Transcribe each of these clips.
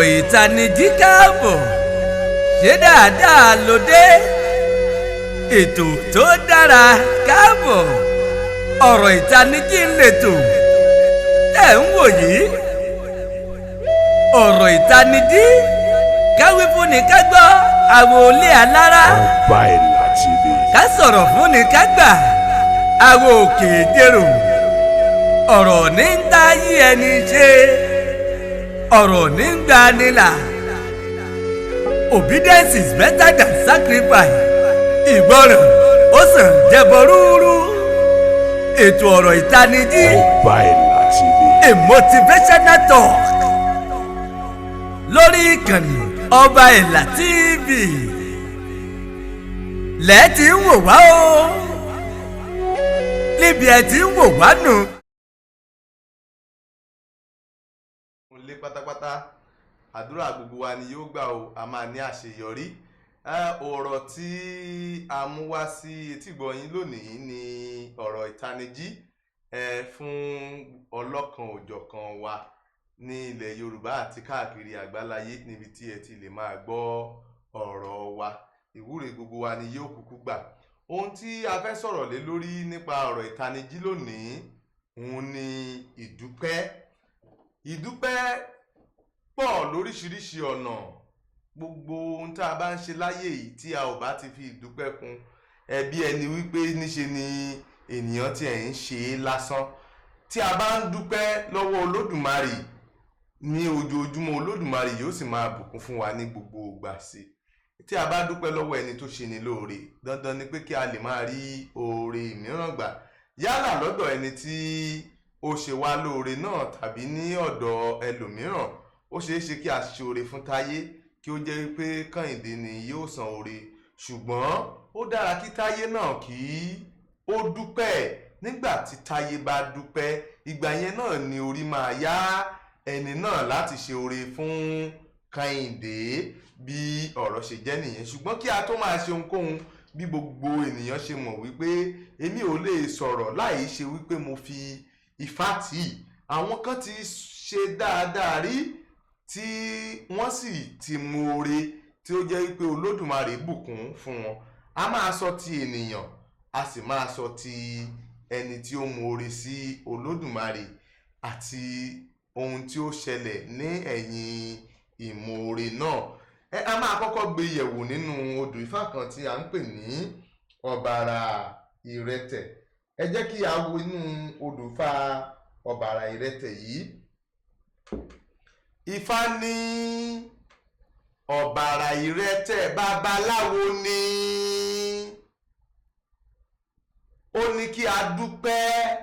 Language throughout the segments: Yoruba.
Ọ̀rọ̀ ìtanijí káàbọ̀, ṣé dáadáa ló dé? Ètò tó dára káàbọ̀, ọ̀rọ̀ ìtanijí ń lètò tẹ̀ ń wò yìí. Ọ̀rọ̀ ìtanijí, káwí fúnni ká gbọ́, àwọn olé alára. Ọba Ìlà TV. Ká sọ̀rọ̀ fúnni ká gbà, àwọn òkè dèrò. Ọ̀rọ̀ ní ń dá yí ẹni ṣe, ọ̀rọ̀ ní ń gba ni là. Obedience is better than sacrifice. Ìgbọràn ó sàn jẹbọ rúurú. Ètò ọ̀rọ̀ ìtanijí, Ọba Ìlà TV. a motivational talk lórí ìkànnì Ọba Ìlà TV lẹ́ẹ̀tì ń wò wá o, níbi ẹ̀ tí ń wò wá nù. Lé pátápátá, àdúrà gbogbo wa ni yóò gbà o, a máa ní àṣeyọrí. Ọ̀rọ̀ tí a mú wá sí etígbọ̀ọ́ yín lónìí ni ọ̀rọ̀ ìtanijí fún ọlọ́kan òjọ̀kan wa ní ilẹ̀ Yorùbá àti káàkiri àgbáláyé níbi tí ẹ ti lè máa gbọ́ ọ̀rọ̀ wa. Ìwúre gbogbo wa ni yóò kúkú gbà. Ohun tí a fẹ́ sọ̀rọ̀ lé lórí nípa ọ̀rọ̀ ìtanijí lónìí òun ni ìdúpẹ́. Ìdúpẹ́ pọ̀ lóríṣiríṣi ọ̀nà. Gbogbo ohun tá a bá ń ṣe láyé yìí tí a ò bá ti fi ìdúpẹ́ kún, ẹbí ẹni wípé níṣe ni ènìyàn tí ẹ̀ ń ṣe é lásán. Tí a bá ń dúpẹ́ lọ́wọ́ Olódùmarè ní ojoojúmọ́, Olódùmarè yóò sì máa bùkún fún wa ní gbogbo ìgbà sí i. Tí a bá dúpẹ́ lọ́wọ́ ẹni tó ṣe ni lóore, dandan ni pé kí a lè máa rí oore mìíràn gbà, yálà lọ́dọ̀ ẹni tí ó ṣe wá lóore náà tàbí ní ọ̀dọ̀ ẹlòmíràn. Ó ṣeé ṣe kí a ṣe oore fún Táyé kí ó jẹ́ wípé Kànìndé ni yóò san oore, ṣùgbọ́n ó dára kí Táyé náà kí ó dúpẹ́. Nígbà tí Táyé bá dúpẹ́, ìgbà yẹn náà ni orí máa yá ẹni náà láti ṣe oore fún Kànìndé. Bí ọ̀rọ̀ ṣe jẹ́ nìyẹn. Ṣùgbọ́n kí a tó máa ṣe ohunkóhun, bí gbogbo ènìyàn ṣe mọ̀ wípé èmi ò lè sọ̀rọ̀ láì ṣe wípé mo fi ifá tì í. Àwọn kan ti ṣe dáadáa rí tí wọ́n sì ti mú oore tí ó jẹ́ wípé Olódùmarè bùkún fún wọn. A máa sọ ti ènìyàn, a sì máa sọ ti ẹni tí ó mú oore sí Olódùmarè àti ohun tí ó ṣẹlẹ̀ ní ẹ̀yìn ìmoore náà. A máa kọ́kọ́ gbé yẹ̀wò nínú odù ifá kan tí a ń pè ní Ọ̀bàrà Ìrẹtẹ̀. Ẹ jẹ́ kí a wo inú odù ifá Ọ̀bàrà Ìrẹtẹ̀ yìí. Ifá ní Ọ̀bàrà Ìrẹtẹ̀ babaláwo ni. Ó ní kí a dúpẹ́,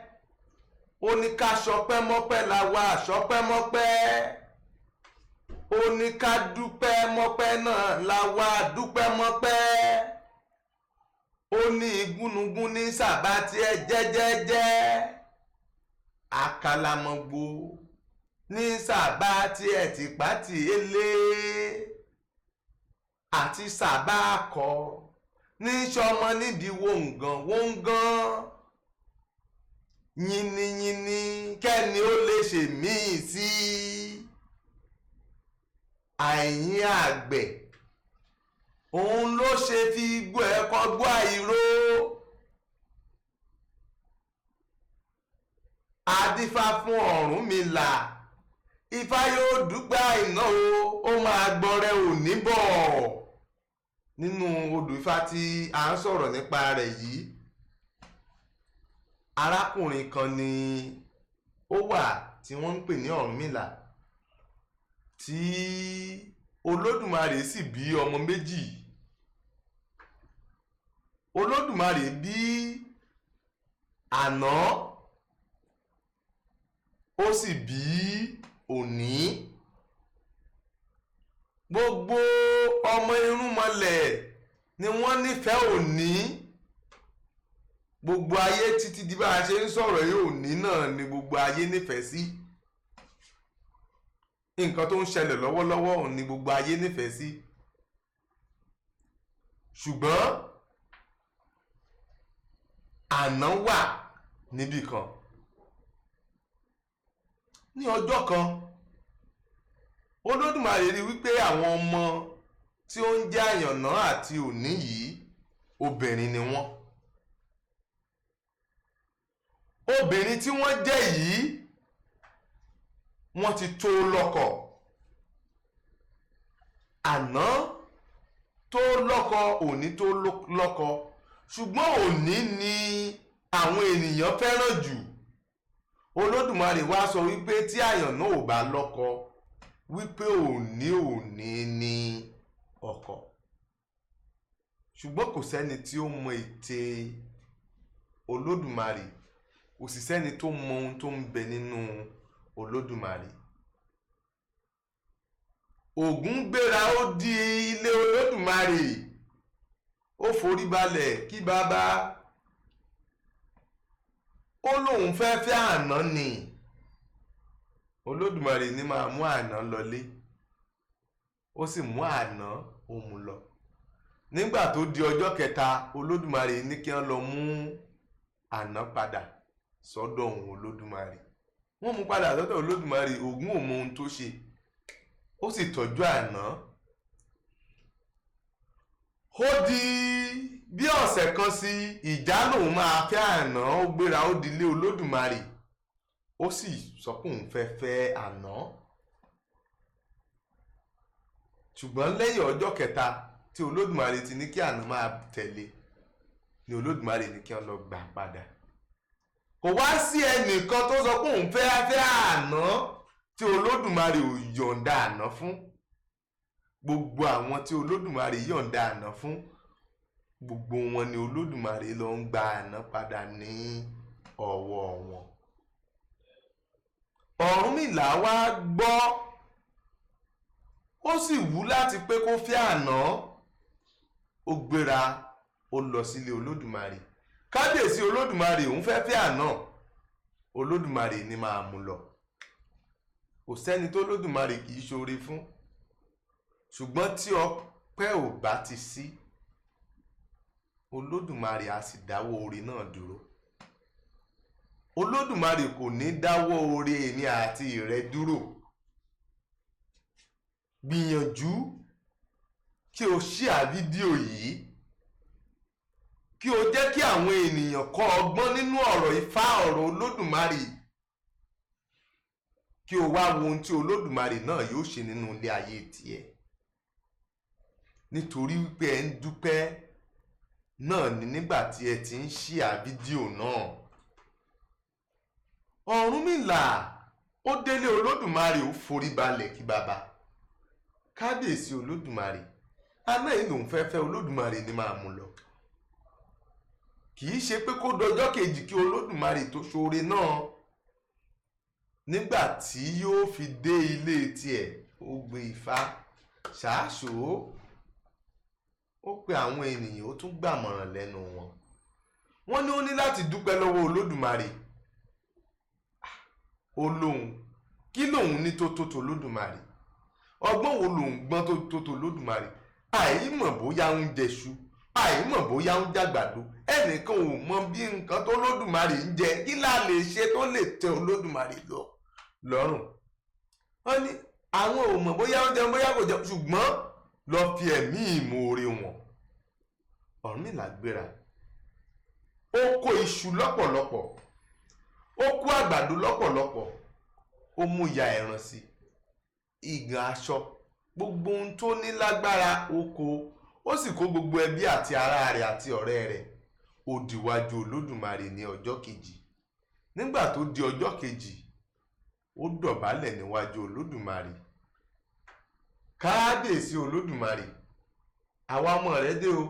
ó ní ká ṣọpẹ́ mọ́pẹ́ la wá ṣọpẹ́ mọ́pẹ́, ó ní ká dúpẹ́ mọ́pẹ́ náà la wá dúpẹ́ mọ́pẹ́, ó ní igúnnugún ní sàbátì ẹ jẹ́jẹ́jẹ́, àkàlàmọ̀gbò ní sàbátì ẹ tìpátì elé àti sàbákọ ní sọmọ nídìí wòǹgàn wòǹgàn, yìnyínyìnyín kẹ́ni ó lè ṣe míì sí àìyín àgbẹ̀, òun ló ṣe fi igbó ẹ̀kọ́ gbọ́ àìró. Adífá fún Ọ̀rúnmìlà, Ifá yóò dúpẹ́ àìná o, ó máa gbọrẹ òní bọ̀. Nínú odù ifá tí a ń sọ̀rọ̀ nípa rẹ̀ yìí, arákùnrin kan ni ó wà tí wọ́n ń pè ní Ọ̀rúnmìlà, tí Olódùmarè sì bí ọmọ méjì. Olódùmarè bí àná, ó sì bí òní. Gbogbo ọmọ irúnmọlẹ̀ ni wọ́n nífẹ̀ẹ́ òní. Gbogbo ayé títí di bá a ṣe ń sọ̀rọ̀ yìí, òní náà ni gbogbo ayé nífẹ̀ẹ́ sí. Nǹkan tó ń ṣẹlẹ̀ lọ́wọ́lọ́wọ́ òun ni gbogbo ayé nífẹ̀ẹ́ sí. Ṣùgbọ́n àná wà níbì kan. Ní ọjọ́ kan, Olódùmarè rí wípé àwọn ọmọ tí ó ń jẹ́ Àyànná àti Òní yìí obìnrin ni wọ́n. Obìnrin tí wọ́n jẹ́ yìí wọ́n ti tó lọ́kọ. Àná tó lọ́kọ, òní tó lọ́kọ, ṣùgbọ́n òní ni àwọn ènìyàn fẹ́ràn jù. Olódùmarè wá sọ wípé tí Àyànná ò bá lọ́kọ, wípé òní òní ni ọkọ. Ṣùgbọ́n kò sẹ́ni tí ó mọ ète Olódùmarè, kò sì sẹ́ni tó mọ ohun tó ń bẹ nínú Olódùmarè. Ògún gbéra, ó di ilé Olódùmarè, ó forí balẹ̀ kí bàbá. Ó lóun fẹ́ fẹ́ àná ni. Olódùmarè ní máa mú àná lọlé. Ó sì mú àná, ó mú lọ. Nígbà tó di ọjọ́ kẹta, Olódùmarè ní kí wọ́n lọ mú àná padà sọ́dọ̀ òun Olódùmarè. Wọ́n mú padà sọ́dọ̀ Olódùmarè. Ògún ò mọ ohun tó ṣe, ó sì tọ́jú àná. Ó di bí ọ̀sẹ̀ kan sí ìjà lòun máa fẹ́ àná. Ó gbéra, ó di ilé Olódùmarè, ó sì sọ pé òun fẹ́ fẹ́ àná. Ṣùgbọ́n lẹ́yìn ọjọ́ kẹta tí Olódùmarè ti ní kí àná máa tẹ̀lé ni Olódùmarè ní kí wọ́n lọ gbà padà. Kò wá sí ẹnìkan tó sọ pé òun fẹ́ fẹ́ àná tí Olódùmarè ò yọ̀ǹda àná fún. Gbogbo àwọn tí Olódùmarè yọ̀ǹda àná fún, gbogbo wọn ni Olódùmarè lọ ń gba àná padà ní ọwọ́ wọn. Ọ̀rúnmìlà wá gbọ́, ó sì wù láti pé kó fẹ́ àná. Ó gbéra, ó lọ sílé Olódùmarè. Kábíyèsí Olódùmarè, òun fẹ́ fẹ́ àná. Olódùmarè ní máa mú lọ. Kò sẹ́ni tó Olódùmarè kì í ṣoore fún. Ṣùgbọ́n tí ọpẹ́ ò bá ti sí, Olódùmarè á sì dáwọ́ oore náà dúró. Olódùmarè kò ní dáwọ́ oore èmi àti rẹ dúró. Gbìyànjú kí o share fídíò yìí, kí o jẹ́ kí àwọn ènìyàn kọ́ ọgbọ́n nínú ọ̀rọ̀ Ifá, ọ̀rọ̀ Olódùmarè, kí o wá wo ohun tí Olódùmarè náà yóò ṣe nínú ilé ayé tiẹ̀. Nítorí wípé ẹ ń dúpẹ́ náà ni nígbà tí ẹ ti ń share fídíò náà. Ọ̀rúnmìlà ó délé Olódùmarè, ó forí balẹ̀ kí bàbá. Kábíyèsí Olódùmarè, àná yìí lòun fẹ́ fẹ́, Olódùmarè ní máa mú lọ. Kì í ṣe pé kó dọjọ́ kejì kí Olódùmarè tó ṣoore náà. Nígbà tí yóò fi dé ilé tiẹ̀, ó gbé Ifá ṣáṣó, ó pe àwọn ènìyàn, ó tún gbàmọ̀ràn lẹ́nu wọn. Wọ́n ní ó ní láti dúpẹ́ lọ́wọ́ Olódùmarè. Ó lóhun kí lòun ní tó tó tó Olódùmarè? Ọgbọ́n wo lòun gbọ́n tó tó tó Olódùmarè? Àìmọ̀ bóyá ń jẹṣu, àìmọ̀ bóyá ń jàgbàdo, ẹnìkan ò mọ bí nǹkan tó Olódùmarè ń jẹ. Kí la lè ṣe tó lè tẹ Olódùmarè lọ lọ́rùn? Wọ́n ní àwọn ò mọ̀ bóyá ń jẹun bóyá kò jẹun, ṣùgbọ́n lọ fi ẹ̀mí ìmoore wọn. Ọ̀rúnmìlà gbéra, ó kó iṣu lọ́pọ̀lọpọ̀, ó kó àgbàdo lọ́pọ̀lọpọ̀, ó mú ìyá ẹran sí, ìgàn aṣọ, gbogbo ohun tó ní lágbára ó kó, ó sì kó gbogbo ẹbí àti ará rẹ̀ àti ọ̀rẹ́ rẹ̀. Ó dìwájú Olódùmarè ní ọjọ́ kejì. Nígbà tó di ọjọ́ kejì, ó dọ̀bálẹ̀ níwájú Olódùmarè. Kábíyèsí Olódùmarè, àwa ọmọ rẹ dé o,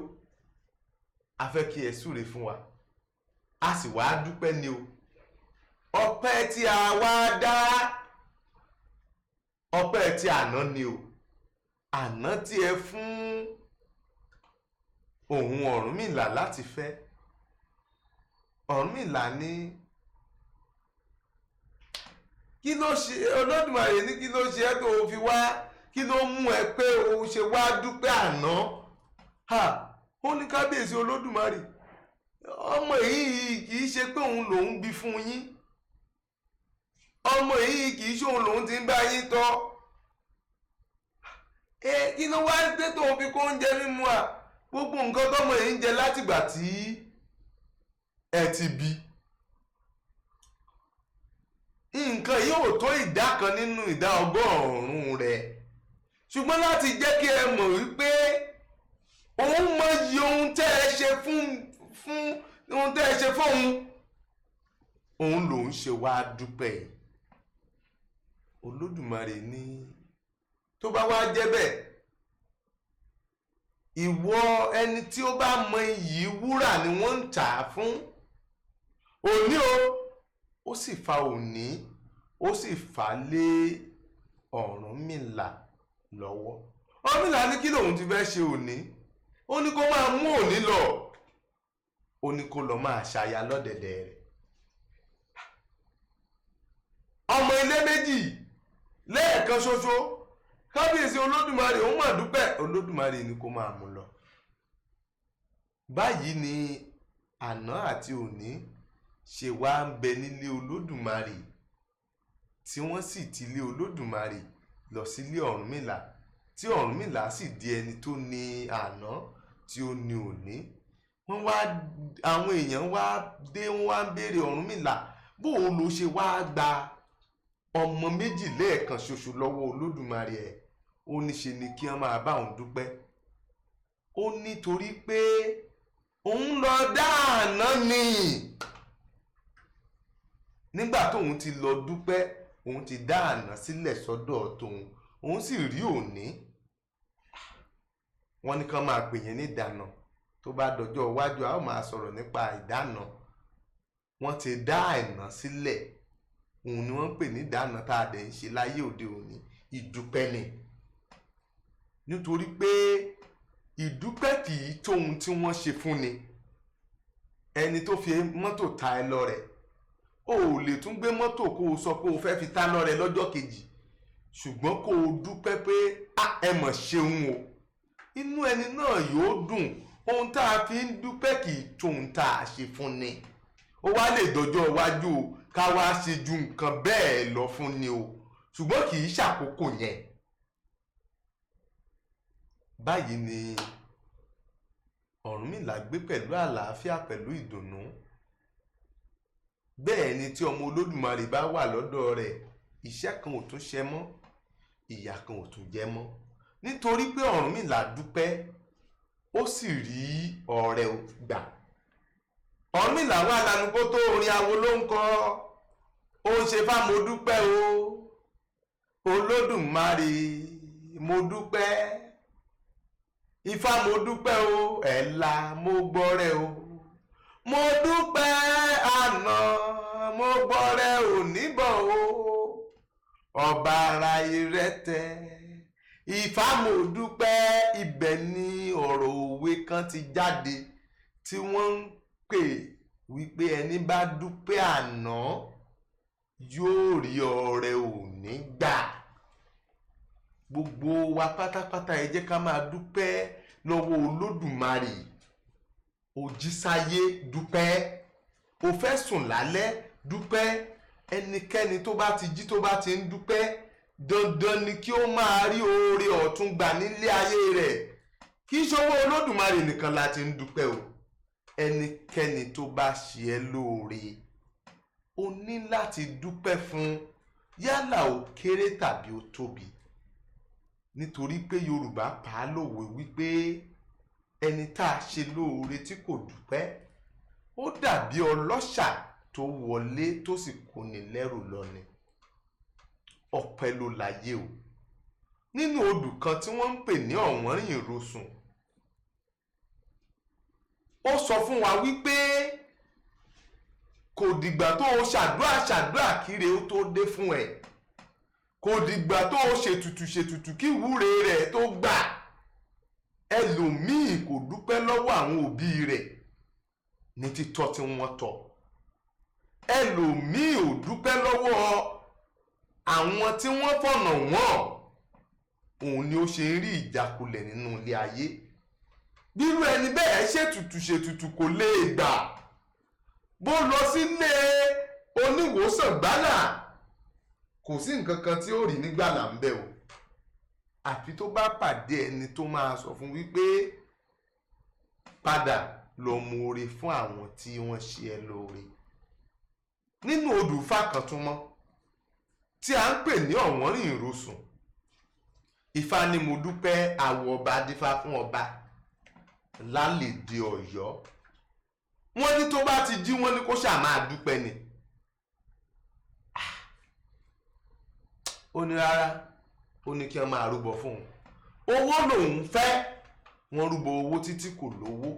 a fẹ́ kí ẹ súre fún wa, a sì wá dúpẹ́ ni o. Ọpẹ́ tí a wá dá, ọpẹ́ tí àná ni o. Àná tí ẹ fún òun Ọ̀rúnmìlà láti fẹ́. Ọ̀rúnmìlà ní kí ló ṣe Olódùmarè ní kí ló ṣe ẹ́ tó o fi wá, kí ló mú ẹ pé o ṣe wá dúpẹ́ àná? Ó ní kábíyèsí Olódùmarè, ọmọ yìí kì í ṣe pé òun lòun bí fún yín, ọmọ yìí kì í ṣe òun lòun ti ń bá yín tọ́. Ẹ kí ló wá dé tó fi kó oúnjẹ mímu à? Gbogbo nǹkan tọ́mọ yìí ń jẹ látìgbà tí ẹ ti bí, nǹkan yóò tó ìdá kan nínú ìdá 100 rẹ̀. Ṣùgbọ́n láti jẹ́ kí ẹ mọ̀ wípé òun mọyì ohun tẹ́ ẹ ṣe fún ohun tẹ́ ẹ ṣe fóun, òun lòun ṣe wá dúpẹ́ yìí. Olódùmarè ní tó bá wá jẹ́ bẹ́ẹ̀, ìwọ ẹni tí ó bá mọ iyì wúrà ni wọ́n ń tà á fún òní o. Ó sì fa òní, ó sì fà á lé Ọ̀rúnmìlà lọ́wọ́. Ọ̀rúnmìlà ní kí lòun ti fẹ́ ṣe òní? Ó ní kó máa mú òní lọ, ó ní kó lọ máa ṣaya lọ́dẹ̀dẹ̀ rẹ̀. Ọmọ ilé méjì lẹ́ẹ̀kan ṣoṣo, kábíyèsí Olódùmarè, òun mà dúpẹ́. Olódùmarè ni kó máa mú lọ. Báyìí ni àná àti òní ṣe wá ń bẹ nílé Olódùmarè, tí wọ́n sì ti lé Olódùmarè lọ sílé Ọ̀rúnmìlà, tí Ọ̀rúnmìlà sì di ẹni tó ní àná tí ó ní òní. Wọ́n wá, àwọn èèyàn wá dé, wọ́n wá ń béèrè Ọ̀rúnmìlà, bó o ló ṣe wá gba ọmọ méjì lẹ́ẹ̀kan ṣoṣo lọ́wọ́ Olódùmarè ẹ̀? Ó ní ṣe ni kí wọ́n máa bá òun dúpẹ́. Ó nítorí pé òun lọ dá àná ni. Nígbà tóun ti lọ dúpẹ́, òun ti dá àná sílẹ̀ sọ́dọ̀ tóun, òun sì rí òní. Wọ́n ní kán máa pè yẹn ní ìdáná. Tó bá dọjọ́ iwájú, a ó máa sọ̀rọ̀ nípa ìdáná. Wọ́n ti dá àná sílẹ̀, òun ni wọ́n ń pè ní ìdáná tá a dẹ̀ ń ṣe láyé òde òní. Ìdúpẹ́ ni, nítorí pé ìdúpẹ́ kì í tó ohun tí wọ́n ṣe fún ni. Ẹni tó fi mọ́tò ta ẹ lọ́rẹ, o ò lè tún gbé mọ́tò kó o sọ pé o fẹ́ fi ta lọ́rẹ lọ́jọ́ kejì, ṣùgbọ́n kó o dúpẹ́ pé ẹ mọ̀ ṣeun o, inú ẹni náà yóò dùn. Ohun tá a fi ń dúpẹ́ kì í tó ohun tá a ṣe fún ni. Ó wá lè dọjọ́ iwájú o ká wá ṣe ju nǹkan bẹ́ẹ̀ lọ fún ni o, ṣùgbọ́n kì í ṣàkókò yẹn. Báyìí ni Ọ̀rúnmìlà gbé pẹ̀lú àlàáfíà, pẹ̀lú ìdùnnú. Bẹ́ẹ̀ ni tí ọmọ Olódùmarè bá wà lọ́dọ̀ rẹ̀, iṣẹ́ kan ò tún ṣe mọ́, ìyà kan ò tún jẹ mọ́, nítorí pé Ọ̀rúnmìlà dúpẹ́, ó sì rí ọrẹ gbà. Ọ̀rúnmìlà wà lánàá kó tó orin awo ló ń kọ, ó ń ṣe fá mo dúpẹ́ o, Olódùmarè mo dúpẹ́, Ifá mo dúpẹ́ o, ẹ̀la mo gbọ́rẹ́ o, mo dúpẹ́ àná, mo gbọ́rẹ́ òní bọ̀ o, ọba ara ìrẹtẹ̀, Ifá mo dúpẹ́. Ibẹ̀ ni ọ̀rọ̀ òwe kan ti jáde tí wọ́n ń pè wípé ẹni bá dúpẹ́ àná yóò rí ọrẹ òní gbà. Gbogbo wa pátápátá, ẹ jẹ́ ká máa dúpẹ́ lọ́wọ́ Olódùmarè. O jí sáyé, dúpẹ́. O fẹ́ sùn lálẹ́, dúpẹ́. Ẹnikẹ́ni tó bá ti jí tó bá ti ń dúpẹ́, dandan ni kí ó máa rí oore ọ̀tun gbà nílé ayé rẹ̀. Kì í ṣọwọ́ Olódùmarè nìkan la ti ń dúpẹ́ o. Ẹnikẹ́ni tó bá ṣe ẹ́ lóore, o ní láti dúpẹ́ fún, yálà ó kéré tàbí ó tóbi. Nítorí pé Yorùbá pa á lówe wípé ẹni tá a ṣe lóore tí kò dúpẹ́, ó dàbí ọlọ́ṣà tó wọlé tó sì kóni lẹ́rù lọ ni. Ọpẹ́ ló láyé o. Nínú odù kan tí wọ́n ń pè ní Ọ̀wọ́nrín Ìrosùn, ó sọ fún wa wípé kò dìgbà tó o ṣàdúrà ṣàdúrà kíre ó tó dé fún ẹ, kò dìgbà tó o ṣètùtù ṣètùtù kí ìwúre rẹ̀ tó gbà. Ẹlòmíì kò dúpẹ́ lọ́wọ́ àwọn òbí rẹ̀ ní títọ́ tí wọ́n tọ́, ẹlòmíì ò dúpẹ́ lọ́wọ́ àwọn tí wọ́n fọ̀nà wọ́n, òun ni ó ṣe ń rí ìjákulẹ̀ nínú ilé ayé. Bírú ẹni bẹ́ẹ̀ ṣètùtù ṣètùtù kò lè gbà. Bó lọ sílé oníwòsàn gbálà, kò sí nǹkan kan tí ó rí nígbàlà ń bẹ̀ o. Àfi tó bá pàdé ẹni tó máa sọ fún wípé padà lọ mú oore fún àwọn tí wọ́n ṣe ẹ́ lóore. Nínú odù Ifá kan tún mọ́ tí a ń pè ní Ọ̀wọ́nrín Ìrosùn, Ifá ni mo dúpẹ́ àwọ̀ ọba dífá fún ọba lálèdè Ọ̀yọ́. Wọ́n ní tó bá ti jí, wọ́n ní kó ṣáà máa dúpẹ́ ni. Ó ní rárá, ó ní kí wọ́n máa rúbọ fún un, owó lòun fẹ́. Wọ́n rúbọ owó títí kò lówó.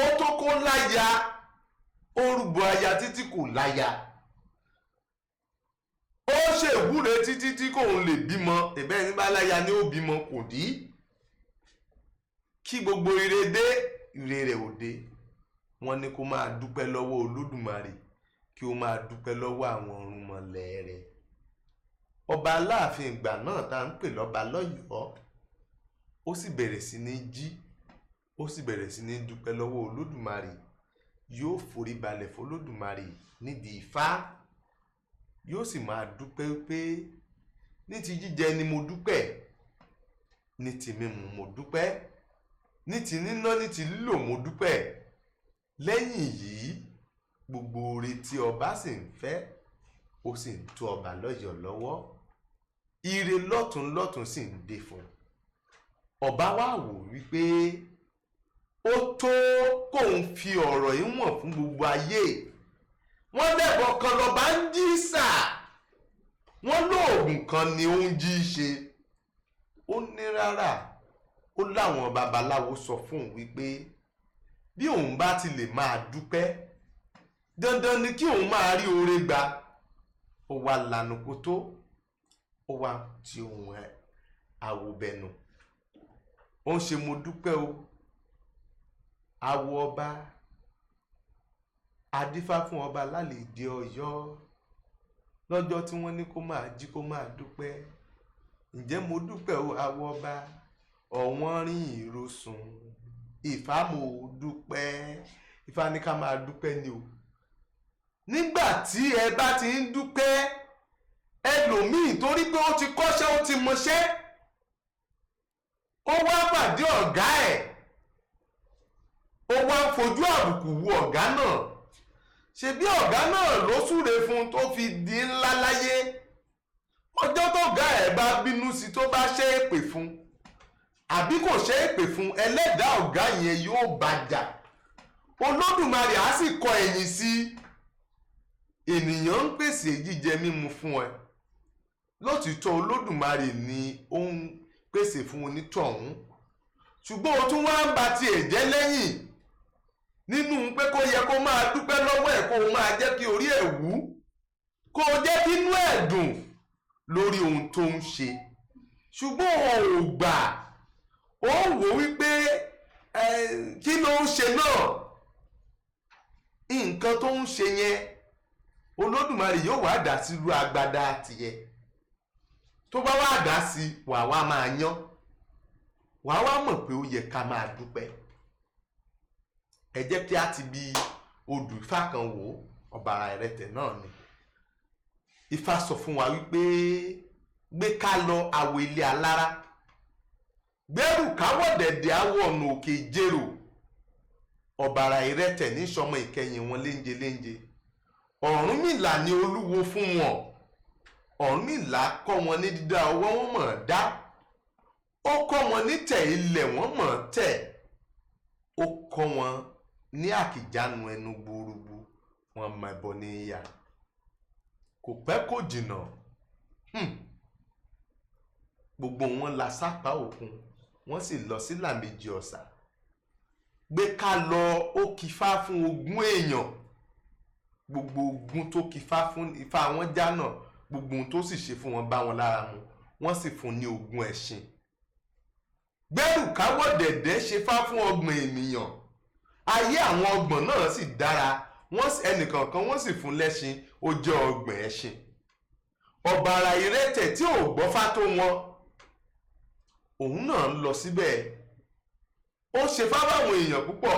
Ó tó kó láya, ó rúbọ aya títí kò láya. Ó ṣèwúre títí tí kò ń lè bímọ. Ìbẹ́ ní bá láya ni ó bímọ, kò dí. Kí gbogbo ire dé, ire rẹ̀ ò dé. Wọ́n ní kó máa dúpẹ́ lọ́wọ́ Olódùmarè, kí ó máa dúpẹ́ lọ́wọ́ àwọn ọ̀rúnmọlẹ̀ rẹ̀. Ọba Aláàfin ìgbà náà tá à ń pè lọ́ba lọ́yọ̀ọ́, ó sì bẹ̀rẹ̀ sí ní jí, ó sì bẹ̀rẹ̀ sí ní dúpẹ́ lọ́wọ́ Olódùmarè. Yóò forí balẹ̀ fọlódùmarè nídìí Ifá, yóò sì máa dúpẹ́ pé ní ti jíjẹ ni mo dúpẹ́, ní ti mímu mo dúpẹ́, ní ti níná, ní ti lílò mo dúpẹ́. Lẹ́yìn yìí, gbogbo oore tí ọba sì ń fẹ́, ó sì ń tó ọba lọ́yọ̀ọ́ lọ́wọ́. Ire lọ́tún lọ́tún sì ń dé fún un. Ọba wá wò wípé ó tó kóun fi ọ̀rọ̀ yìí wọ̀n fún gbogbo ayé. Wọ́n lẹ́bọ̀ kan lọ́ba ń jí sà, wọ́n lóògùn kan ni ó ń jí ṣe. Ó ní rárá, ó láwọn babaláwo sọ fún òun wípé bí òun bá ti lè máa dúpẹ́, dandan ni kí òun máa rí oore gbà. Ó wá lanu kótó, ó wá ti ohun àwòbẹ̀nù, ó ń ṣe mo dúpẹ́ o, àwọ̀ ọba adífá fún ọba lálèdè Ọ̀yọ́ lọ́jọ́ tí wọ́n ní kó máa jí kó máa dúpẹ́. Ǹjẹ́ mo dúpẹ́ o, àwọ̀ ọba Ọ̀wọ́nrín Ìrosùn, Ifá mo dúpẹ́. Ifá ní ká máa dúpẹ́ ni o. Nígbà tí ẹ bá ti ń dúpẹ́, ẹlòmíì torí pé ó ti kọ́ṣẹ́, ó ti mọṣẹ́, ó wá pàdé ọ̀gá ẹ̀, ó wá ń fojú àbùkù wo ọ̀gá náà. Ṣebí ọ̀gá náà ló súre fún un tó fi di ńlá láyé. Ọjọ́ tọ̀gá ẹ̀ bá bínú sí, tó bá ṣe èpè fún àbí kò ṣe èpè fún, ẹlẹ́dàá ọ̀gá yẹn yóò bàjà. Olódùmarè á sì kọ ẹ̀yìn sí i. Ènìyàn ń pèsè jíjẹ mímu fún ẹ lótìítọ́, Olódùmarè ni ó ń pèsè fún onítọ̀hún, ṣùgbọ́n o tún wá ń ba tiẹ̀ jẹ́ lẹ́yìn nínú pé kó yẹ kó máa dúpẹ́ lọ́wọ́ ẹ̀, kó o máa jẹ́ kí orí ẹ̀ wú, kó o jẹ́ kí inú ẹ̀ dùn lórí ohun tó ń ṣe. Ṣùgbọ́n o ò gbà, ó wò wípé kí ló ń ṣe náà, nǹkan tó ń ṣe yẹn Olódùmarè yóò wá dá sí irú agbada tiẹ̀. Tó bá wá dá sí, wàá wá máa yán, wàá wá mọ̀ pé ó yẹ ká máa dúpẹ́. Ẹ jẹ́ kí a ti bi odù Ifá kan wò, Ọ̀bàrà Ìrẹtẹ̀ náà ni. Ifá sọ fún wa wípé gbé ká lọ àwọ̀ ilé alára, gbẹ́rù káwọ̀ dẹ̀dẹ̀ àwọ̀ ọ̀nà òkè ìjérò. Ọ̀bàrà Ìrẹtẹ̀ ní sọmọ ìkẹyìn wọn léńje léńje. Ọ̀rúnmìlà ni olúwo fún wọn. Ọ̀rúnmìlà kọ́ wọn ní dídá ọwọ́ wọn mọ̀ dá, ó kọ́ wọn ní tẹ̀ ilẹ̀ wọn mọ̀ tẹ̀, ó kọ́ wọn ní àkìjánu ẹnu gbúrúgbú, wọn mọ ẹbọ ní ìyá. Kò pẹ́ kò jìnnà, gbogbo wọn la sápá òkun, wọ́n sì lọ sí làmejì ọ̀sà. Gbé ká lọ, ó kífá fún ogún èèyàn. Gbogbo ogun tó kífá fún, ifá wọn já náà, gbogbo ohun tó sì ṣe fún wọn bá wọn lára mu, wọ́n sì fún ní ogún ẹṣin. Gbẹ́rù káwọ́ dẹ̀dẹ̀ ṣe fá fún 30 ènìyàn. Ayé àwọn 30 náà sì dára, wọ́n ẹnìkọ̀ọ̀kan wọ́n sì fún lẹ́ṣin, ó jẹ́ 30 ẹṣin. Ọ̀bàrà Ìrẹtẹ̀ tí ò gbọ́fá tó wọn, òun náà ń lọ síbẹ̀. Ó ṣe fá fáwọn èèyàn púpọ̀,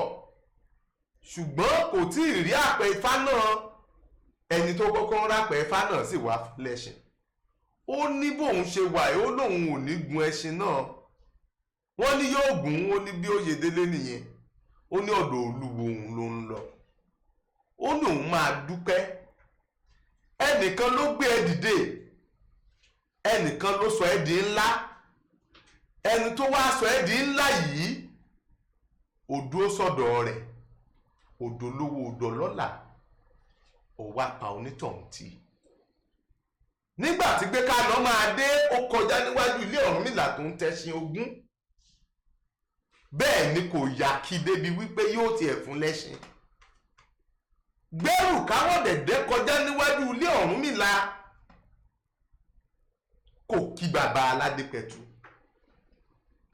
ṣùgbọ́n kò tí ì rí àpẹ ifá náà. Ẹni tó kọ́kọ́ ń rápẹ ifá náà sì wá fún lẹ́ṣin. Ó ní bóun ṣe wà ó lóun ò ní gun ẹṣin náà. Wọ́n ní yóò gùn. Ó ní bí ó ṣe délé nìyẹn. Ó ní ọ̀dọ̀ olúwo òun ló ń lọ. Ó ní òun máa dúpẹ́. Ẹnìkan ló gbé ẹ dìde, ẹnìkan ló sọ ẹ́ di ńlá. Ẹni tó wá sọ ẹ́ di ńlá yìí, ó dúró sọ́dọ̀ rẹ̀, odò lówó, odò lọ́là, ó wá pa onítọ̀hún tì. Nígbà tí gbé ká lọ máa dé, ó kọjá níwájú ilé Ọ̀rúnmìlà tó ń tẹṣin ogún. Bẹ́ẹ̀ ni kò yà kí débi wípé yóò tiẹ̀ fún lẹ́ṣin. Gbẹ́rù káwọ́ dẹ̀dẹ̀ kọjá níwájú ilé Ọ̀rúnmìlà, kò kí bàbá Aládépẹ̀tù.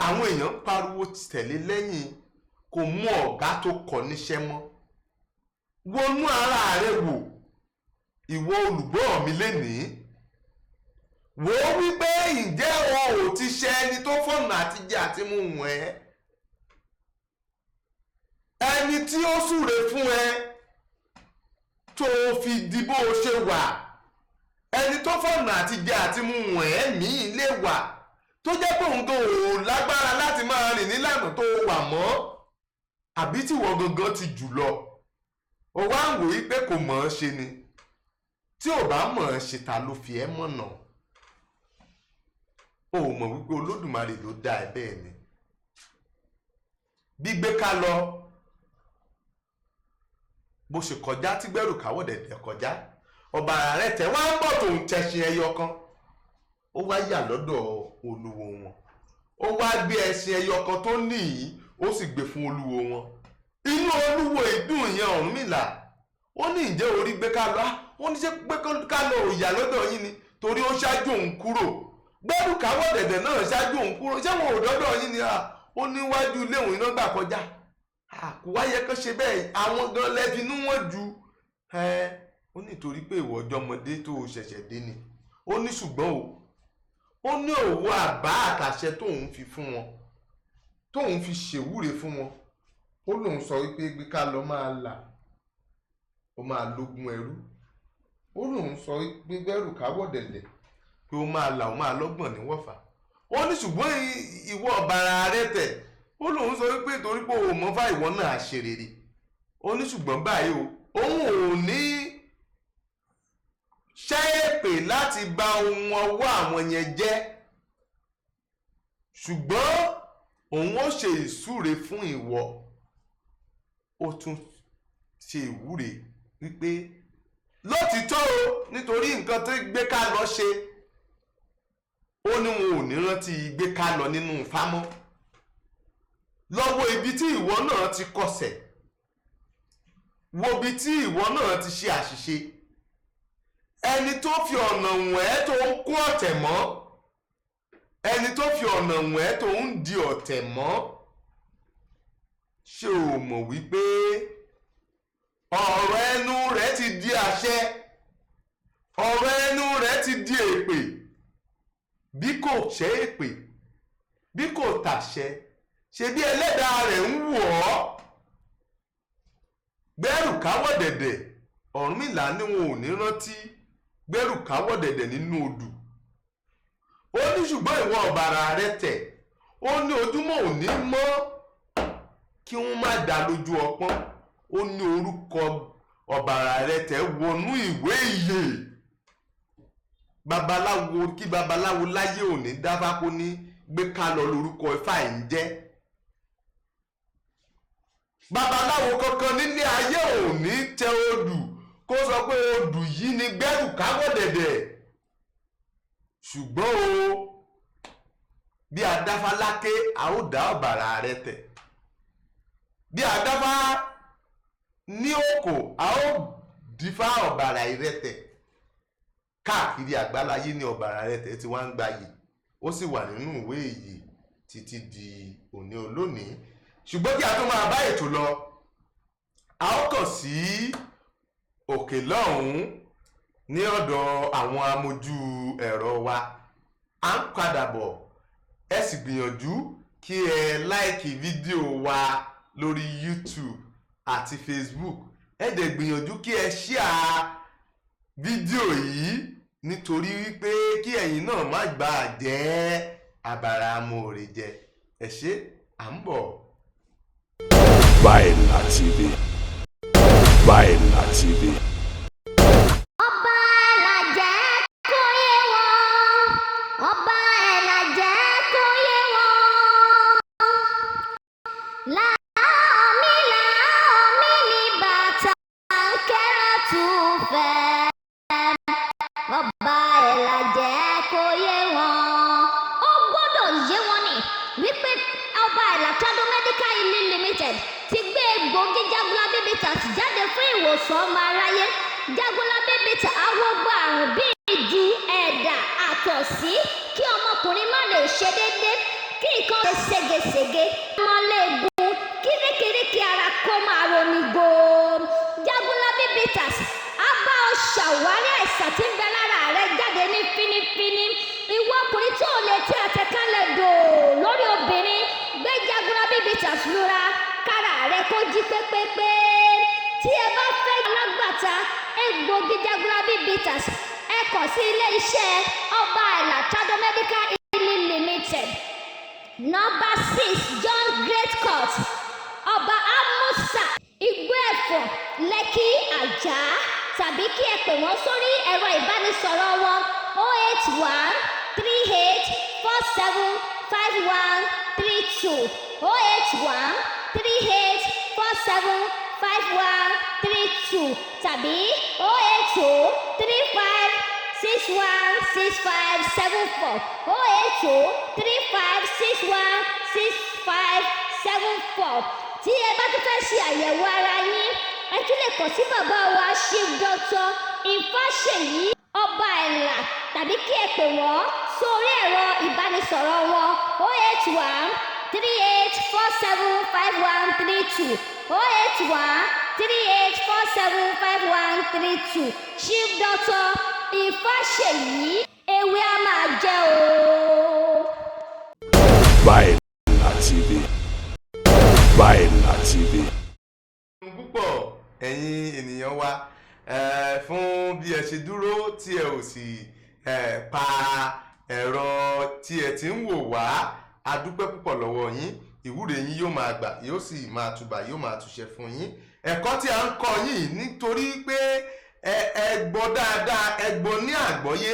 Àwọn èèyàn pariwo tẹ̀lé lẹ́yìn, kò mú ọ̀gá tó kọ́ níṣẹ́ mọ́. Wọnú ara rẹ wò, ìwọ olùgbọ́ mi lénìí. Wò ó wípé ǹjẹ́ o ò ti ṣe ẹni tó fọ̀nà àtijẹ àti mú wọ̀n ẹ́, ẹni tí ó súre fún ẹ tó fi di bó o ṣe wà, ẹni tó fọ̀nà àtijẹ àti mú wọ̀n ẹ́ míì lè wà tó jẹ́ pé òun gan ò lágbára láti máa rìn nílànà tó wà mọ́, àbí tí wọ́n gangan ti jù lọ. Ó wá ń wòye pé kò mọ̀ ọ́n ṣe ni. Tí ò bá mọ̀ ọ́n ṣe, ta ló fi ẹ́ mọ̀nà? O mọ̀ wípé Olódùmarè ló dá ẹ bẹ́ẹ̀ ni. Gbígbé ká lọ bó ṣe kọjá tí gbẹ́rù káwọ́ dẹ̀dẹ̀ kọjá, ọ̀bàrà rẹ̀ tẹ̀ wá ń bọ̀ tó ń tẹṣin ẹyọ kan. Ó wá yà lọ́dọ̀ olúwo wọn, ó wá gbé ẹṣin ẹyọ kan tó níyì, ó sì gbé fún olúwo wọn. Inú olúwo ìdùn yẹn Ọ̀rúnmìlà. Ó ní ǹjẹ́ orí gbé ká lọ? Ó ní ṣe gbé ká lọ ò yà lọ́dọ̀ yín ni, torí ó ṣáájú òun kúrò. Gbẹ́rù káwọ́ dẹ̀dẹ̀ náà ṣáájú òun kúrò, ṣé wọn ò dọ́dọ̀ yín ni? Ó níwájú ilé òun iná gbà kọjá. Kò wá yẹ kó ṣe bẹ́ẹ̀, àwọn gan lẹ́finú wọn ju ó nítorí pé ìwọ ọjọ́mọdé tó o ṣẹ̀ṣẹ̀ dé ni. Ó ní ṣùgbọ́n o, ó ní òwò àbá àtàṣẹ tóun fi fún wọn, tóun fi ṣèwúre fún wọn. Ó lóun sọ wípé gbé ká lọ máa là, ó máa lógún ẹrú. Ó lóun sọ wípé gbẹ́rù káwọ́ dẹ̀dẹ̀ pé ó máa là, ó máa lọ́gbọ̀n ní wọ́fà. Ó ní ṣùgbọ́n ìwọ ọ̀bàrà rẹ tẹ̀. Ó lóun sọ wípé torí pé òun mọ́fà ìwọ náà ṣe rere. Ó ní ṣùgbọ́n báyìí o, òun ò ní ṣẹ́ẹ̀pè láti bà ohun ọwọ́ àwọn yẹn jẹ́, ṣùgbọ́n òun ó ṣe ìsúre fún ìwọ. Ó tún ṣe ìwúre wípé lótìtọ́ o, nítorí nǹkan tó gbé ká lọ ṣe, ó ní wọn ò ní rántí gbé ká lọ nínú fámọ́. Lọ́wọ́ ibi tí ìwọ náà ti kọsẹ̀, wo ibi tí ìwọ náà ti ṣe àṣìṣe. Ẹni tó fi ọ̀nà wọ̀n ẹ́ tó ń kó ọ̀tẹ̀ mọ́, ẹni tó fi ọ̀nà wọ̀n ẹ́ tó ń di ọ̀tẹ̀ mọ́, ṣé o mọ̀ wípé ọ̀rọ̀ ẹnu rẹ̀ ti di àṣẹ, ọ̀rọ̀ ẹnu rẹ̀ ti di èpè? Bí kò ṣe èpè, bí kò tàṣẹ, ṣe bí ẹlẹ́dàá rẹ̀ ń wò ọ́. Gbẹ́rù káwọ́ dẹ̀dẹ̀, Ọ̀rúnmìlà ní wọn ò ní rántí gbẹ́rù káwọ́ dẹ̀dẹ̀ nínú odù. Ó ní ṣùgbọ́n ìwọ ọ̀bàrà rẹ tẹ̀. Ó ní ojúmọ́ ò ní mọ́ kí wọ́n má dá lójú ọpọ́n. Ó ní orúkọ ọ̀bàrà rẹ tẹ̀ wọnú ìwé ìyè. Babaláwo kí babaláwo láyé òní dábàá kó ní gbé ká lọ lórúkọ Ifá ẹ̀ ń jẹ́. Babaláwo kankan nílé ayé òní tẹ odù kó sọ pé odù yìí ni gbẹ́rù káwọ́ dẹ̀dẹ̀. Ṣùgbọ́n o, bí adáfá láké, a ó dá ọ̀bàrà rẹ tẹ̀. Bí adáfá ní òkò, a ó dífá ọ̀bàrà rẹ tẹ̀. Káàkiri àgbáláyé ní ọ̀bàrà rẹ tẹ̀ tí wọ́n ń gbayì, ó sì wà nínú ìwé ìyè títí di òní olónìí. Ṣùgbọ́n kí a tó máa bá ètò lọ, a ó kàn sí òkè lọ́hùn-ún ní ọ̀dọ̀ àwọn amójú ẹ̀rọ wa. À ń padà bọ̀. Ẹ sì gbìyànjú kí ẹ láìkì fídíò wa lórí YouTube àti Facebook. Ẹ dẹ̀ gbìyànjú kí ẹ ṣíà fídíò yìí. Nítorí wípé kí ẹ̀yin náà má gbà jẹ́ abara amóore jẹ. Ẹ ṣé, à ń bọ̀. Baila TV. Baila TV. Ọba ẹ̀là jẹ́ kó yé wọn. Ọba ẹ̀là jẹ́ kó yé wọn. Láàmì láàmì ní bàtà ń kẹ́rọ̀ tún fẹ́. Ọba ẹ̀là jẹ́ kó yé wọn. Ó gbọ́dọ̀ yé wọn ni wípé Ọba Ẹ̀là Trado Medical Healing Limited ti gbé egbòogi Jagunlabi Bitters jáde fún ìwòsàn ọmọ aráyé. Jagunlabi Bitters awogba àrùn bíi ìju, ẹ̀dà, àtọ̀sí, kí ọmọkùnrin má lè ṣe déédéé, kí nǹkan ṣe ségesège, ọmọléegun, kí rékèrékè ara kó máa roni góòm. Jagunlabi Bitters á bá ọ ṣàwárí àìsàn tí ń bẹ lára rẹ jáde ní fínífíní. Ìwọ ọkùnrin tó lè tí àtẹ̀kálẹ̀ dò lórí obìnrin, gbé Jagunlabi Bitters lura kára rẹ kó jí pépépé. Tí ẹ bá fẹ́ alágbàtà egbòogi Jagunlabi Bitters, ẹ kàn sí ilé iṣẹ́ Ọba Ẹ̀là Trado Medical Healing Limited, number 6, John Great Court, Ọba Amusa, Igbó Ẹ̀fọ̀n, Lẹ́kì Àjà, tàbí kí ẹ pè wọ́n sórí ẹ̀rọ ìbánisọ̀rọ̀ wọn 08138475132, 08138475132, tàbí 08035616574, 08035616574. Tí ẹ bá tún fẹ́ ṣe àyẹ̀wò ara yín, ẹ tún lè kàn sí bàbá wa, Chief Doctor Ìfáṣèyí Ọba Ẹ̀là, tàbí kí ẹ pè wọ́n sórí ẹ̀rọ ìbánisọ̀rọ̀ wọn 08138475132, 08138475132. Chief Doctor Ìfáṣèyí, ewé á máa jẹ́ o. Baila TV. Baila TV. Púpọ̀ ẹ̀yin ènìyàn wa fún bí ẹ ṣe dúró tí ẹ ò sì pa ẹ̀rọ tí ẹ ti ń wò wá. A dúpẹ́ púpọ̀ lọ́wọ́ yín. Ìwúre yín yóò máa gbà, yóò sì máa tùbà, yóò máa túṣẹ fún yín. Ẹ̀kọ́ tí a ń kọ́ yín, nítorí pé ẹ gbọ́ dáadáa, ẹ gbọ́ ní àgbọ́yé,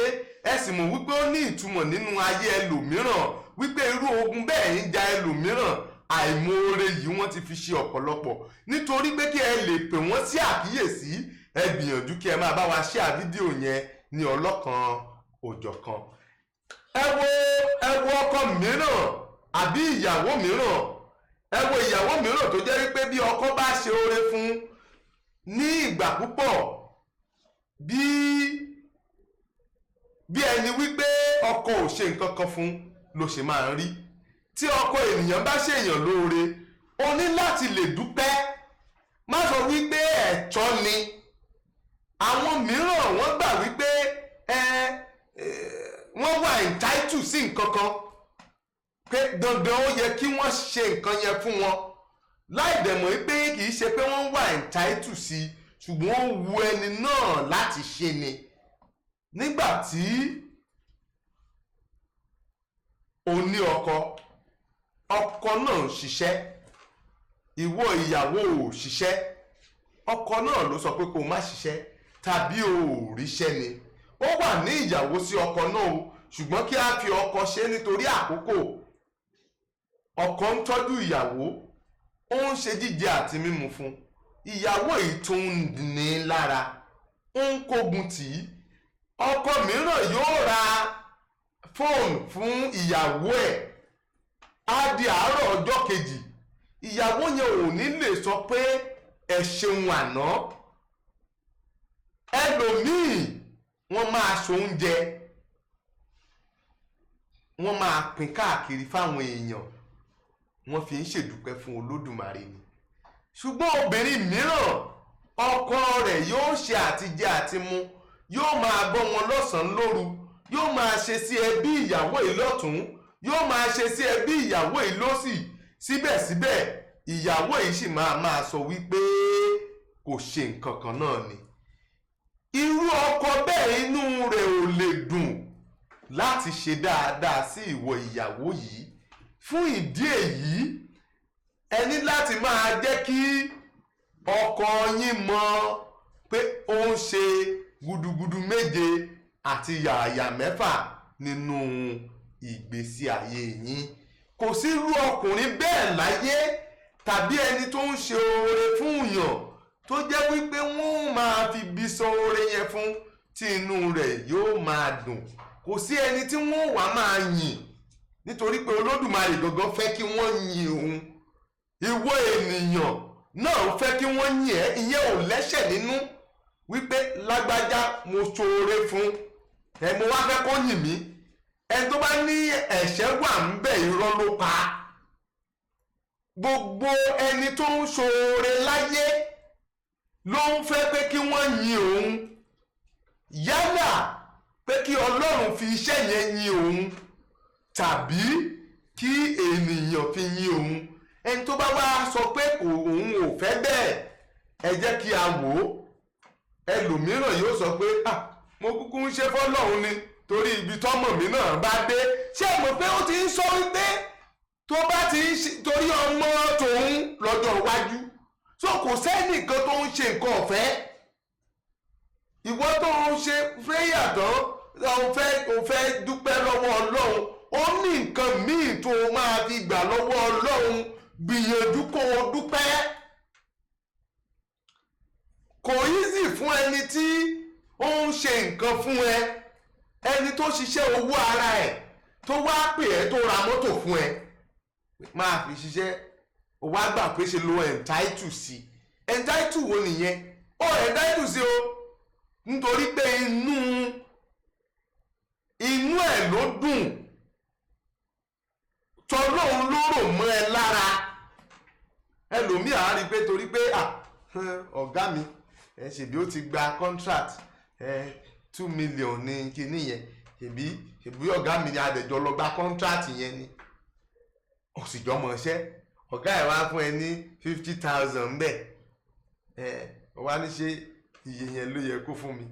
ẹ sì mọ̀ wípé ó ní ìtumọ̀ nínú ayé ẹlòmíràn, wípé irú ogun bẹ́ẹ̀ ń ja ẹlòmíràn. Àìmoore yìí wọ́n ti fi ṣe ọ̀pọ̀lọpọ̀. Nítorí pé kí ẹ lè pè wọ́n sí àkíyèsí, ẹ gbìyànjú kí ẹ máa bá wa share fídíò yẹn ní ọlọ́kan òjọ̀kan. Ẹ wo ọkọ mìíràn àbí ìyàwó mìíràn, ẹ wo ìyàwó mìíràn tó jẹ́ wípé bí ọkọ bá ṣe oore fún ní ìgbà púpọ̀, bí ẹni wípé ọkọ ò ṣe nǹkan kan fún ló ṣe máa ń rí. Tí ọkọ ènìyàn bá ṣèyàn lóore, o ní láti lè dúpẹ́, má sọ wípé ẹ̀tọ́ ni. Àwọn mìíràn, wọ́n gbà wípé ẹ ẹ wọ́n wà entitled sí nǹkan kan, pé dandan ó yẹ kí wọ́n ṣe nǹkan yẹn fún wọn, láì dẹ̀ mọ̀ wípé kì í ṣe pé wọ́n wà entitled sí, ṣùgbọ́n ó wu ẹni náà láti ṣe ni. Nígbà tí o ní ọkọ, ọkọ náà ń ṣiṣẹ́, ìwọ ìyàwó ò ṣiṣẹ́, ọkọ náà ló sọ pé kó o má ṣiṣẹ́ tàbí o ò ríṣẹ́ ni. Ó wà ní ìyàwó sí ọkọ náà o, ṣùgbọ́n kí a fi ọkọ ṣe nítorí àkókò. Ọkọ ń tọ́jú ìyàwó, ó ń ṣe jíjẹ àti mímu fún ìyàwó yìí, tó ń ní lára, ó ń kógun tì í. Ọkọ mìíràn yóò ra fóònù fún ìyàwó ẹ̀, á di àárọ̀ ọjọ́ kejì, ìyàwó yẹn ò ní lè sọ pé ẹ ṣeun àná. Ẹlòmíì, wọ́n máa ṣoúnjẹ, wọ́n máa pín káàkiri fáwọn èèyàn, wọ́n fi ń ṣèdúpẹ́ fún Olódùmarè ni. Ṣùgbọ́n obìnrin mìíràn, ọkọ rẹ̀ yóò ṣe àtijẹ àti mu, yóò máa bọ́ wọn lọ́sàn-án lóru, yóò máa ṣe sí ẹbí ìyàwó yìí lọ́tún, yóò máa ṣe sí ẹbí ìyàwó yìí lọ́sì, síbẹ̀síbẹ̀ ìyàwó yìí sì máa máa sọ wípé kò ṣe nǹkan kan náà ni. Irú ọkọ bẹ́ẹ̀ inú rẹ̀ ò lè dùn láti ṣe dáadáa sí ìwọ ìyàwó yìí. Fún ìdí èyí, ẹ ní láti máa jẹ́ kí ọkọ yín mọ̀ pé ó ń ṣe gudugudu méje àti yàyà mẹ́fà nínú ìgbésí ayé yín. Kò sí irú ọkùnrin bẹ́ẹ̀ láyé tàbí ẹni tó ń ṣe oore fún yàn tó jẹ́ wípé wọ́n máa fi bí sọ oore yẹn fún tí inú rẹ̀ yóò máa dùn. Kò sí ẹni tí wọ́n wá máa yìn, nítorí pé Olódùmarè gangan fẹ́ kí wọ́n yìn òun. Ìwọ ènìyàn náà fẹ́ kí wọ́n yìn ẹ́, ìyẹn ò lẹ́ṣẹ̀ nínú wípé lágbájá mo ṣoore fún ẹ, mo wá fẹ́ kó yìn mí. Ẹni tó bá ní ẹ̀ṣẹ̀ wà ń bẹ̀, irọ́ ló pa. Gbogbo ẹni tó ń ṣoore láyé ló ń fẹ́ pé kí wọ́n yìn òun, yálà pé kí Ọlọ́run fi iṣẹ́ yẹn yìn òun tàbí kí ènìyàn fi yìn òun. Ẹni tó bá wá sọ pé òun ò fẹ́ bẹ́ẹ̀, ẹ jẹ́ kí a wò ó. Ẹlòmíràn yóò sọ pé ah, mo kúkú ń ṣe fọ́lọ́run ni, torí ibi tọ́mọ̀ mi náà bá dé. Ṣé mo pé ó ti ń sọ wípé tó bá ti ń ṣe torí ọmọ tòun lọ́jọ́ iwájú. So kò sẹ́nìkan tó ń ṣe nǹkan ọ̀fẹ́. Ìwọ tó ń ṣe prayer tán, o fẹ́ dúpẹ́ lọ́wọ́ Ọlọ́run, ó ní nǹkan míì tó o máa fi gbà lọ́wọ́ Ọlọ́run. Gbìyànjú kó o dúpẹ́. Kò easy fún ẹni tí ó ń ṣe nǹkan fún ẹ, ẹni tó ṣiṣẹ́ owó ara ẹ̀ tó wá pè ẹ́ tó ra mọ́tò fún ẹ máa fi ṣiṣẹ́, ó wá gbà pé ṣe lo entitle sí. Entitle wo nìyẹn? Ó entitle sí o, nítorí pé inú ẹ̀ ló dùn, tọlọ́run ló rò mọ́ ẹ lára. Ẹlòmíì á rí i pé torí pé ọ̀gá mi ẹ ṣèbí ó ti gba contract 2 million ní kinní yẹn, ṣèbí ọ̀gá mi ni adẹ̀jọ́ lọ gba contract yẹn ni, ó sì jọ mọ̀ ṣẹ́, ọ̀gá ẹ̀ wá fún ẹ ní 50,000 bẹ́ẹ̀, ẹ wá ní ṣe iye yẹn ló yẹ kó fún mi,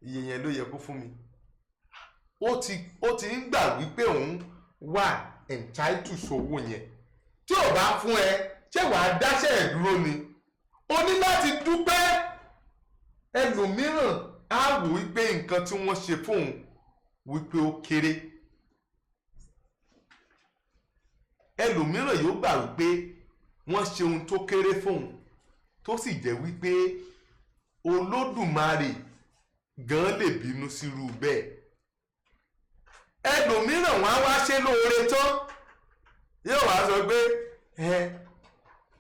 iye yẹn ló yẹ kó fún mi. Ó ti ń gbà wípé òun wà entitled sówó yẹn. Tí ò bá fún ẹ, ṣé wàá dáṣẹ́ ẹ̀ dúró ni? O ní láti dúpẹ́. Ẹlòmíràn á wò wípé nǹkan tí wọ́n ṣe fóun wípé ó kéré. Ẹlòmíràn yóò gbà wípé wọ́n ṣe ohun tó kéré fóun, tó sì jẹ́ wípé Olódùmarè gan lè bínú sírú bẹ́ẹ̀. Ẹlòmíràn wọn á wá ṣe lóore tán, yóò wá sọ pé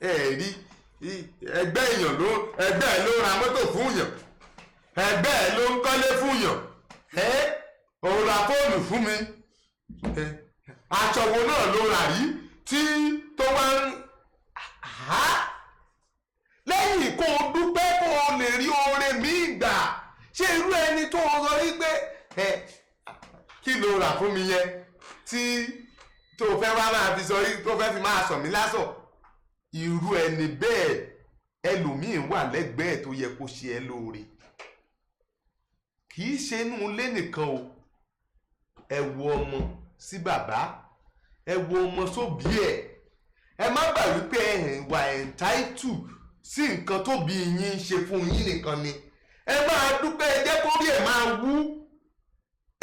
ẹ rí ẹgbẹ́ èèyàn ló, ẹgbẹ́ ẹ ló ra mọ́tò fún yàn, ẹgbẹ́ ẹ ló ń kọ́lé fún yàn, òun ra fóònù fún mi, aṣọ wo náà ló rà rí tí tó wá ń há. Lẹ́yìn kó o dúpẹ́ kó o lè rí oore míì gbà. Ṣé irú ẹni tó o sọ wípé kí ló rà fún mi yẹn tí tó fẹ́ wá máa fi sọ, tó fẹ́ fi máa sọ mí lásọ̀, irú ẹni bẹ́ẹ̀ ẹlòmíín wà lẹ́gbẹ̀ẹ́ tó yẹ kó ṣe ẹ́ lóore. Kì í ṣe inú ilé nìkan o, ẹ wo ọmọ sí bàbá, ẹ wo ọmọ sóbí ẹ. Ẹ má gbà wípé ẹ wà entitled sí nǹkan tóbi yín ń ṣe fún yín nìkan ni. Ẹ máa dúpẹ́, ẹ jẹ́ kórí ẹ̀ máa wú,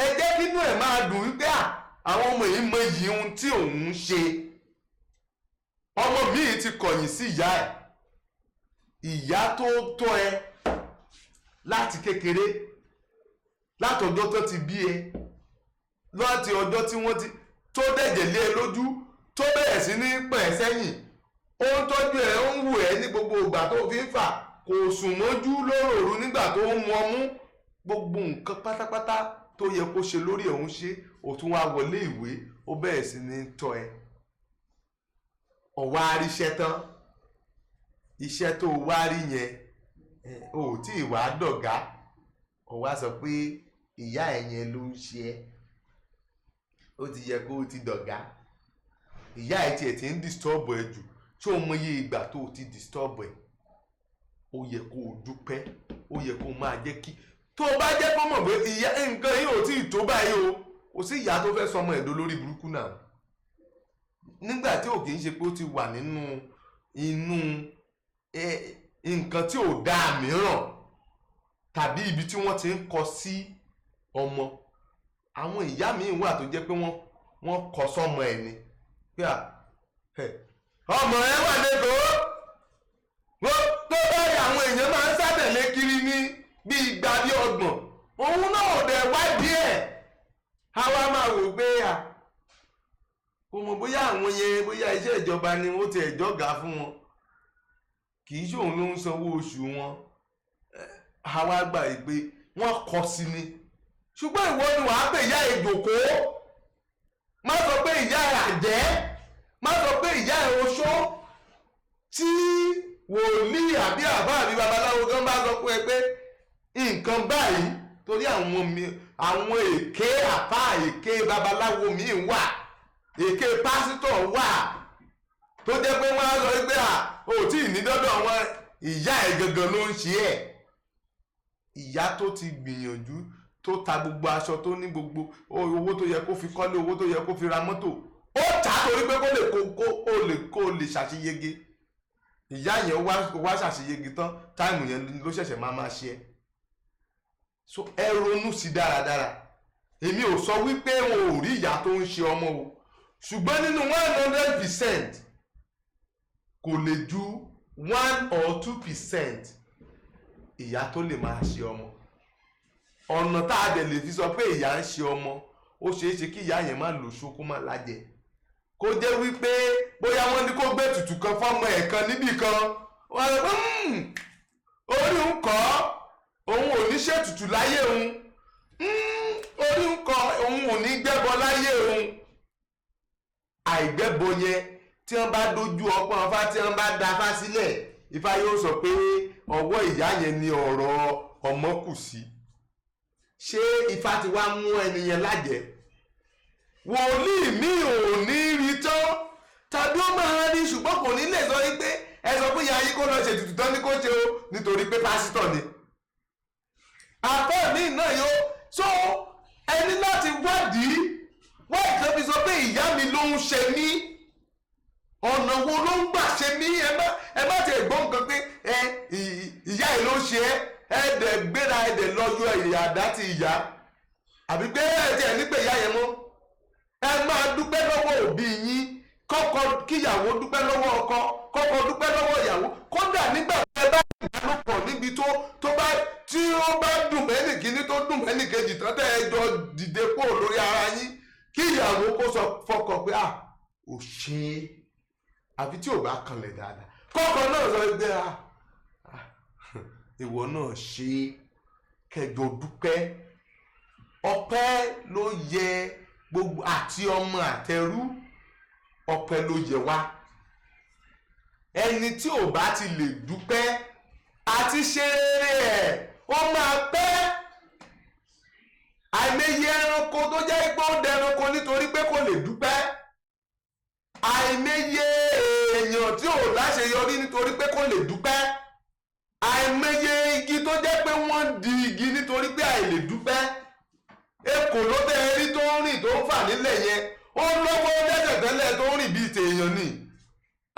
ẹ jẹ́ kínú ẹ̀ máa dùn wípé àwọn ọmọ yìí mọ iyì ohun tí òun ń ṣe. Ọmọ míì ti kọ̀yìn sí ìyá ẹ̀, ìyá tó tọ́ ẹ láti kékeré, látọjọ́ tó ti bí ẹ, láti ọjọ́ tí wọ́n ti tó dẹ̀jẹ̀ lé ẹ lójú, tó bẹ̀rẹ̀ sí ní pẹ̀ ẹ́ sẹ́yìn, ó ń tọ́jú ẹ, ó ń wù ẹ́ ní gbogbo ìgbà tó fi ń fà, kò sùn mọ́jú lóròrú nígbà tó ń mu ọmú, gbogbo nǹkan pátápátá tó yẹ kó ṣe lórí ẹ̀ ń ṣe. Ó tún wá wọlé ìwé, ó bẹ̀rẹ̀ sí ní tọ́ ẹ, ó wá ríṣẹ́ tán, iṣẹ́ tó wá rí yẹn ò tí ì wá dọ̀gá, ó wá sọ pé ìyá ẹ̀ yẹn ló ń ṣe ẹ́, ó ti yẹ kó o ti dọ̀gá. Ìyá ẹ̀ tiẹ̀ ti ń disturb ẹ jù, ṣé o mọ iye ìgbà tó o ti disturb ẹ? Ó yẹ kó o dúpẹ́, ó yẹ kó o máa jẹ́ kí Tó o bá jẹ́ kó mọ̀ pé ìyá nǹkan yìí ò tí ì tó báyìí o, kò sí ìyá tó fẹ́ sọmọ ẹ̀dọ́ lórí burúkú náà, nígbà tí ò kì í ṣe pé ó ti wà nínú inú nǹkan tí ò dáa mìíràn tàbí ibi tí wọ́n ti ń kọ sí ọmọ. Àwọn ìyá míì wà tó jẹ́ pé wọ́n kọ sọ́mọ ẹ̀ ni pé à ọmọ ẹ wà lẹ́kọ̀ọ́, wọ́n tó báyìí àwọn èèyàn máa ń sátẹ̀lé kiri ní bí 20 bí 30, òun náà ò dẹ̀ wádìí ẹ̀. Àwa máa wò pé à kò mọ̀ bóyá àwọn yẹn, bóyá iṣẹ́ ìjọba ni wọ́n ti ẹ̀jọ́ ga fún wọn, kì í ṣòun ló ń sanwó oṣù wọn. Àwa gbà pé wọ́n kọ sí ni. Ṣùgbọ́n ìwọ ni wàá pè ìyá ìjòkó, má sọ pé ìyá ẹ̀ àjẹ́, má sọ pé ìyá ẹ̀ oṣó. Tí wòlíì àbí àbá àbí babaláwo gan bá sọ fún ẹ pé nǹkan báyìí, torí àwọn èké àpá, èké babaláwo míì wà, èké pásítọ̀ wà, tó jẹ́ pé wọ́n á sọ pé à ò tí ì ní dọ́dọ̀ wọn, ìyá ẹ̀ gangan ló ń ṣe ẹ̀. Ìyá tó ti gbìyànjú, tó ta gbogbo aṣọ tó ní, gbogbo owó tó yẹ kó fi kọ́lé, owó tó yẹ kó fi ra mọ́tò, ó tà á torí pé kó lè kó lè kó lè ṣàṣeyege. Ìyá yẹn wá ṣàṣeyege tán, time yẹn ló ṣẹ̀ṣẹ̀ máa ṣe ẹ́. So ẹ ronú sí dáradára. Èmi ò sọ wípé wọn ò rí ìyá tó ń ṣe ọmọ o, ṣùgbọ́n nínú 100% kò lè ju 1 or 2% ìyá tó lè máa ṣe ọmọ. Ọ̀nà tá a dẹ̀ lè fi sọ pé ìyá ń ṣe ọmọ, ó ṣeé ṣe kí ìyá yẹn má lòṣó, kó má lájẹ, kó jẹ́ wípé bóyá wọ́n ní kó gbé ètùtù kan fọ́mọ ẹ̀ kan níbì kan, wọ́n á sọ pé orí ń kọ́ òun ò ní ṣètùtù láyé òun, orí ń kọ́ òun ò ní gbẹ́bọ láyé òun. Àìgbẹ́bọ yẹn, tí wọ́n bá dojú ọpọ́n Ifá, tí wọ́n bá da Ifá sílẹ̀, Ifá yóò sọ pé ọwọ́ ìyá yẹn ni ọ̀rọ̀ ọmọ kù sí. Ṣé Ifá ti wá mú ẹni yẹn lájẹ́? Wòlíì mi ò ní rí tán, tàbí ó máa rí ṣùgbọ́n kò ní lè sọ wípé ẹ sọ fún ìyá yín kó lọ ṣètùtù tán ní kó ṣe o, nítorí pé pásítọ̀ ni. Àfẹ́ mi náà yóò so ẹni láti wádìí wọ́n ìkan fi sọ pé ìyá mi ló ń ṣe mí, ọ̀nà wo ló ń gbà ṣe mí. Ẹ má ti gbọ́ nǹkan pé ẹ ìyá ẹ ló ṣe ẹ, ẹ dẹ̀ gbéra, ẹ dẹ̀ lọ yọ ìyá àdá ti ìyá, àbí pé ẹ tiẹ̀ nígbè ìyá yẹn mọ́. Ẹ máa dúpẹ́ lọ́wọ́ òbí yín, kọ́kọ́ kíyàwó dúpẹ́ lọ́wọ́ ọkọ, kọ́kọ́ dúpẹ́ lọ́wọ́ ìyàwó. Kódà nígbà tí ẹ bá ìbálòpọ̀ níbi tó bá tí ó bá dùn mẹ́nì kíní tó dùn mẹ́nì kejì tán, tẹ́ ẹ jọ dìde kúrò lórí ara yín, kí ìyàwó kó sọ fọ́kọ pé à ò ṣe é, àbí tí ò bá kanlẹ̀ dáadáa, kọ́kọ́ náà sọ pé à ìwọ náà ṣe é, kẹjọ dúpẹ́. Ọpẹ́ ló yẹ gbogbo àti ọmọ àtẹrú, ọpẹ́ ló yẹ wá. Ẹni tí ò bá ti lè dúpẹ́ àti ṣe rere ẹ̀, ó máa pẹ́. Àìmọye ẹranko tó jẹ́ pé ó dẹranko nítorí pé kò lè dúpẹ́, àìmọye èèyàn tí ò láṣeyọrí nítorí pé kò lè dúpẹ́, àìmọye igi tó jẹ́ pé wọ́n di igi nítorí pé àìlè dúpẹ́. Ekò ló tẹ ẹ rí tó ń rìn tó ń fà nílẹ̀ yẹn, ó lọ́wọ́ lẹ́sẹ̀ tẹ́lẹ̀ tó ń rìn bíi tèèyàn ni.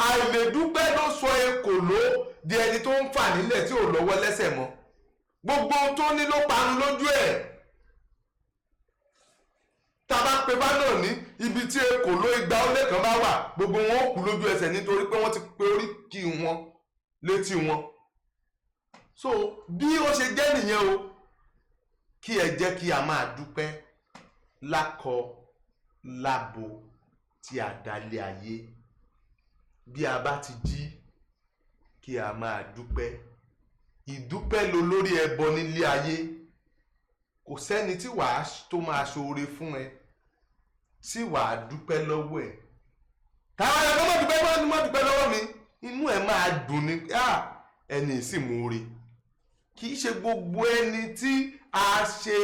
Àìlèdúpẹ́ ló sọ ekòló di ẹni tó ń fà nílẹ̀ tí ò lọ́wọ́ lẹ́sẹ̀ mọ́. Gbogbo ohun tó ní ló parun lójú ẹ̀. Tá a bá pe bá náà ní ibi tí ekòló 200 ó lé 1 bá wà, gbogbo wọn ó kú lójú ẹsẹ̀ nítorí pé wọ́n ti pe oríkì wọn létí wọn. So bí ó ṣe jẹ́ nìyẹn o. Kí ẹ jẹ́ kí a máa dúpẹ́ lákọ lábo tí a dálé ayé. Bí a bá ti jí, kí a máa dúpẹ́. Ìdúpẹ́ lo lórí ẹbọ nílé ayé. Kò sẹ́ni tí wàá tó máa ṣoore fún ẹ tí wàá dúpẹ́ lọ́wọ́ ẹ̀. Táwọn ẹ̀kọ́ má dúpẹ́, má dúpẹ́ lọ́wọ́ mi, inú ẹ̀ máa dùn ní ẹni sì mú oore. Kì í ṣe gbogbo ẹni tí a ṣe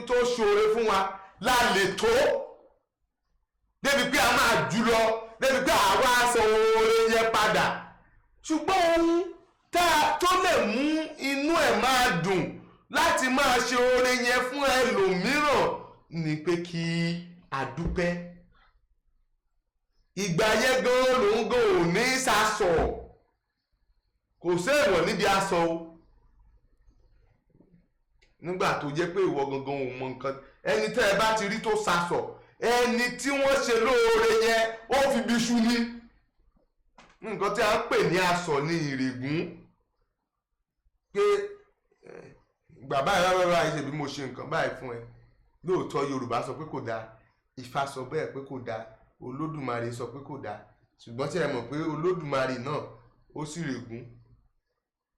tó ṣoore fún wa la lè tó débi pé a máa jù lọ, débi pé àwa san oore yẹn padà. Ṣùgbọ́n ohun tó lè mú inú ẹ̀ máa dùn láti máa ṣe oore yẹn fún ẹlòmíràn ni pé kí a dúpẹ́. Ìgbà yẹn gan lòun gan ò ní sasọ, kò séèwọ̀ níbi aṣọ o. Nígbà tó jẹ́ pé ìwọ gangan ò mọ nǹkan, ẹni tẹ́ ẹ bá ti rí tó sasọ, ẹni tí wọ́n ṣe lóore yẹn ó fi bí ṣu ni. Nǹkan tí a ń pè ní aṣọ ní ìrègùn pé bàbá ẹ rárá rárá ṣe bí mo ṣe nǹkan báyìí fún ẹ. Lóòótọ́ Yorùbá sọ pé kò dáa, Ifá sọ bẹ́ẹ̀ pé kò dáa, Olódùmarè sọ pé kò dáa, ṣùgbọ́n tí ẹ mọ̀ pé Olódùmarè náà ó sì règùn,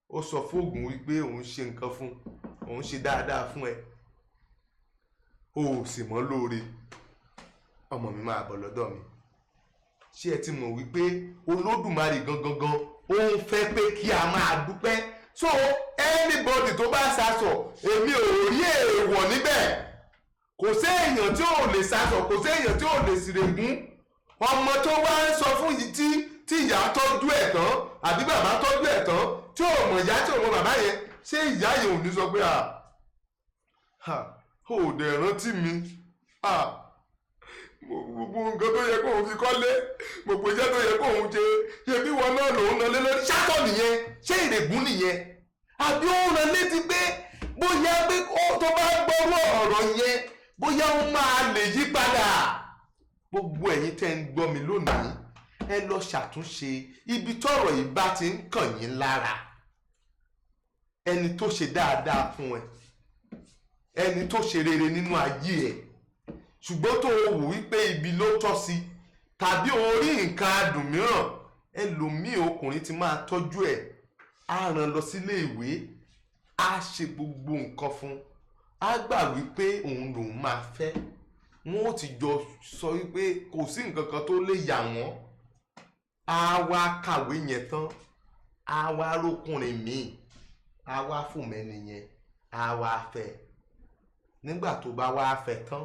ó sọ fóògùn wípé òun ṣe nǹkan fún, òun ṣe dáadáa fún ẹ, o ò sì mọ̀ lóore, ọmọ mi máa bọ̀ lọ́dọ̀ mi. Ṣé ẹ ti mọ̀ wípé Olódùmarè gangan gan ó ń fẹ́ pé kí a máa dúpẹ́? So anybody tó bá sasọ, èmi ò rí èèwọ̀ níbẹ̀. Kò séèyàn tí ò lè sasọ, kò séèyàn tí ò lè sìrègùn. Ọmọ tó wá ń sọ fún yìí tí ìyá tọ́jú ẹ̀ tán àbí bàbá tọ́jú ẹ̀ tán tí ò mọ̀ ìyá tí ò mọ̀ bàbá yẹn, ṣé ìyá yẹn ò ní sọ pé ò dẹ̀ rántí mi, gbogbo nǹkan tó yẹ kóun fi kọ́lé, gbogbo iṣẹ́ tó yẹ kóun ṣe, ṣe bí wọn náà lòun náà lé lórí. Ṣátọ̀ nìyẹn, ṣé ìrègùn nìyẹn? Àbí ó rán létí pé bóyá pé tó bá gbọ́rú ọ̀rọ̀ yẹn bóyá ó máa lè yí padà. Gbogbo ẹ̀yin tẹ́ ń gbọ́ mi lónìí, ẹ lọ ṣàtúnṣe ibi tọ́rọ̀ yìí bá ti ń kàn yín lára. Ẹni tó ṣe dáadáa fún ẹ, ẹni tó ṣe rere nínú ayé ẹ, ṣùgbọ́n tó o wù wípé ibi ló tọ́ sí tàbí o rí nǹkan adùn mìíràn, ẹlòmíì ọkùnrin ti máa tọ́jú ẹ̀, á rán lọ sílé ìwé, á ṣe gbogbo nǹkan fún, á gbà wípé òun lòun máa fẹ́. Wọ́n ó ti jọ sọ wípé kò sí nǹkan kan tó lè yà wọ́n. Á wá kàwé yẹn tán, á wá rókùnrin míì, á wá fòmẹ́ni yẹn, á wá fẹ́. Nígbà tó bá wá fẹ́ tán,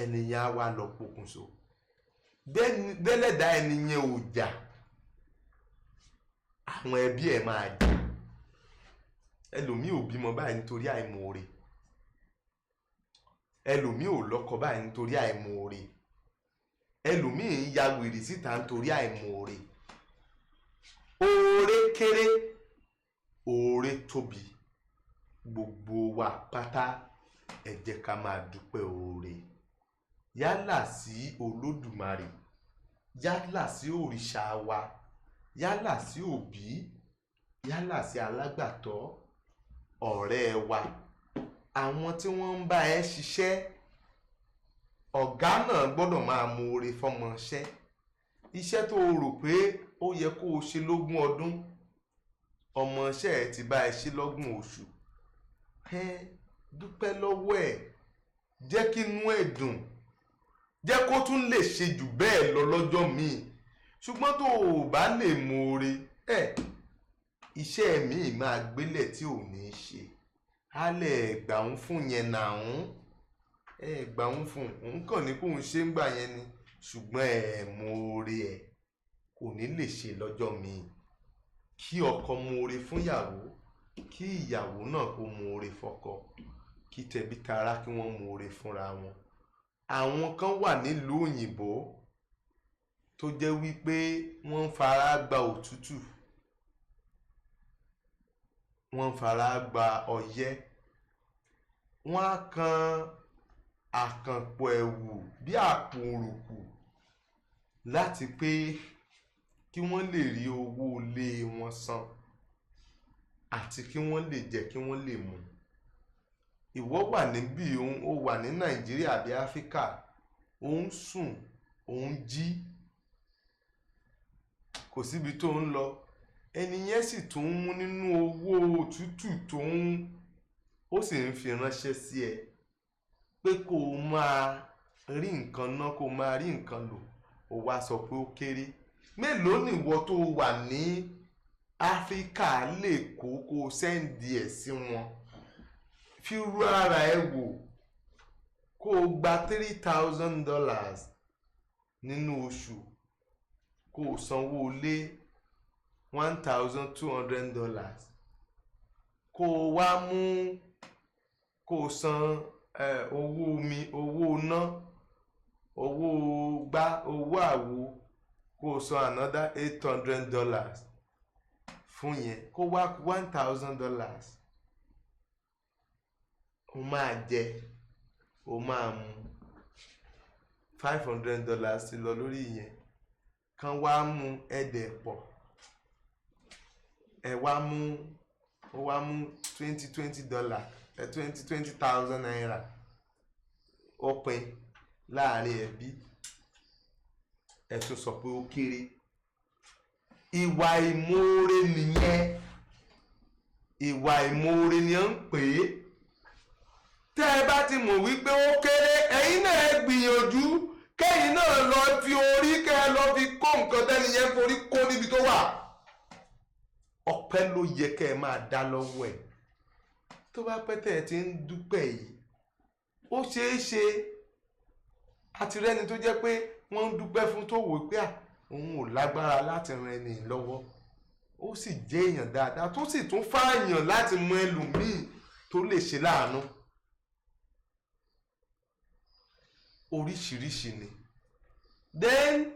ẹni yẹn á wá lọ pokùnso. Bẹ́lẹ̀dá ẹni yẹn ò jà, àwọn ẹbí ẹ̀ máa jà. Ẹlòmíì ò bímọ báyìí nítorí àìmoore, ẹlòmíì ò lọ́kọ báyìí nítorí àìmoore, ẹlòmíì ń ya wèrè síta nítorí àìmoore. Oore kéré, oore tóbi, gbogbo wa pátá ẹ jẹ́ ká máa dúpẹ́ oore, yálà sí Olódùmarè, yálà sí òrìṣà wa, yálà sí òbí, yálà sí alágbàtọ́, ọ̀rẹ́ wa, àwọn tí wọ́n ń bá ẹ ṣiṣẹ́. Ọ̀gá náà gbọ́dọ̀ máa mú oore fọmọṣẹ́. Iṣẹ́ tó o rò pé ó yẹ kó o ṣe lógún ọdún, ọmọọṣẹ́ ẹ ti bá ẹ ṣe lọ́gbọ̀n oṣù. Ẹ dúpẹ́ lọ́wọ́ ẹ̀, jẹ́ kí inú ẹ̀ dùn, jẹ́ kó tún lè ṣe jù bẹ́ẹ̀ lọ lọ́jọ́ míì. Ṣùgbọ́n tó o bá lè mú oore ẹ̀, iṣẹ́ míì máa gbélẹ̀ tí ò ní í ṣe. Á lẹ̀ gbà ń fún yẹn nà ń, ẹ gbà ń fún òun kàn ní kóun ṣe ń gbà yẹn ni, ṣùgbọ́n ẹ mú oore ẹ̀ kò ní lè ṣe lọ́jọ́ míì. Kí ọkọ mú oore fún ìyàwó, kí ìyàwó náà kó mú oore fọ́kọ, kí tẹbí tará kí wọ́n mú oore fúnra wọn. Àwọn kan wà nílùú òyìnbó tó jẹ́ wípé wọ́n ń fara gba òtútù, wọ́n ń fara gba ọyẹ́, wọ́n á kan àkànpọ̀ ẹ̀wù bí àpò òrùkù láti pé kí wọ́n lè rí owó ilé wọn san àti kí wọ́n lè jẹ kí wọ́n lè mu. Ìwọ wà níbí, ó wà ní Nàìjíríà àbí Áfíríkà, ó ń sùn, ó ń jí, kò síbi tó ń lọ. Ẹni yẹn sì tún ń mú nínú owó òtútù tó ń, ó sì ń fi ránṣẹ́ sí ẹ pé kó o máa rí nǹkan ná, kó o máa rí nǹkan lò. Ó wá sọ pé ó kéré. Mélòó nìwọ tó wà ní Áfíríkà lè kó o sẹ́ǹdì ẹ̀ sí wọn? Fi rú ara ẹ wò, kó o gba $3,000 nínú oṣù, kó o sanwó lé $1,200, Kó o wá mú, kó o san owó omi, owó iná, owó gbá, owó àwo, kó o san another $800 fún yẹn, kó wá kù $1,000. O máa jẹ, o máa mu, $500 ti lọ lórí ìyẹn. Kan wá mú ẹ̀dẹ̀ pọ̀, ẹ wá mú, ó wá mú twenty twenty dollar, twenty twenty thousand naira, ó pín láàrin ẹbí. Ẹ tún sọ pé ó kéré. Ìwà ìmoore nìyẹn. Ìwà ìmoore ni ó ń pè é. Tẹ́ ẹ bá ti mọ̀ wípé ó kéré, ẹ̀yin náà ẹ gbìyànjú kẹ́yìn náà lọ fi orí, kẹ́ ẹ lọ fi kó nǹkan tẹ́ni yẹn forí kó níbi tó wà. Ọpẹ́ ló yẹ kẹ́ ẹ máa dá lọ́wọ́ ẹ̀. Tó bá pẹ́ tẹ́ ẹ ti ń dúpẹ́ yìí, ó ṣeé ṣe àti rẹ́ni tó jẹ́ pé wọ́n ń dúpẹ́ fún tó wò pé òun ò lágbára láti ran ẹni lọ́wọ́, ó sì jẹ́ èèyàn dáadáa tó sì tún fààyàn láti mọ ẹlòmíì tó lè ṣe láàánú. Oríṣiríṣi ni. Then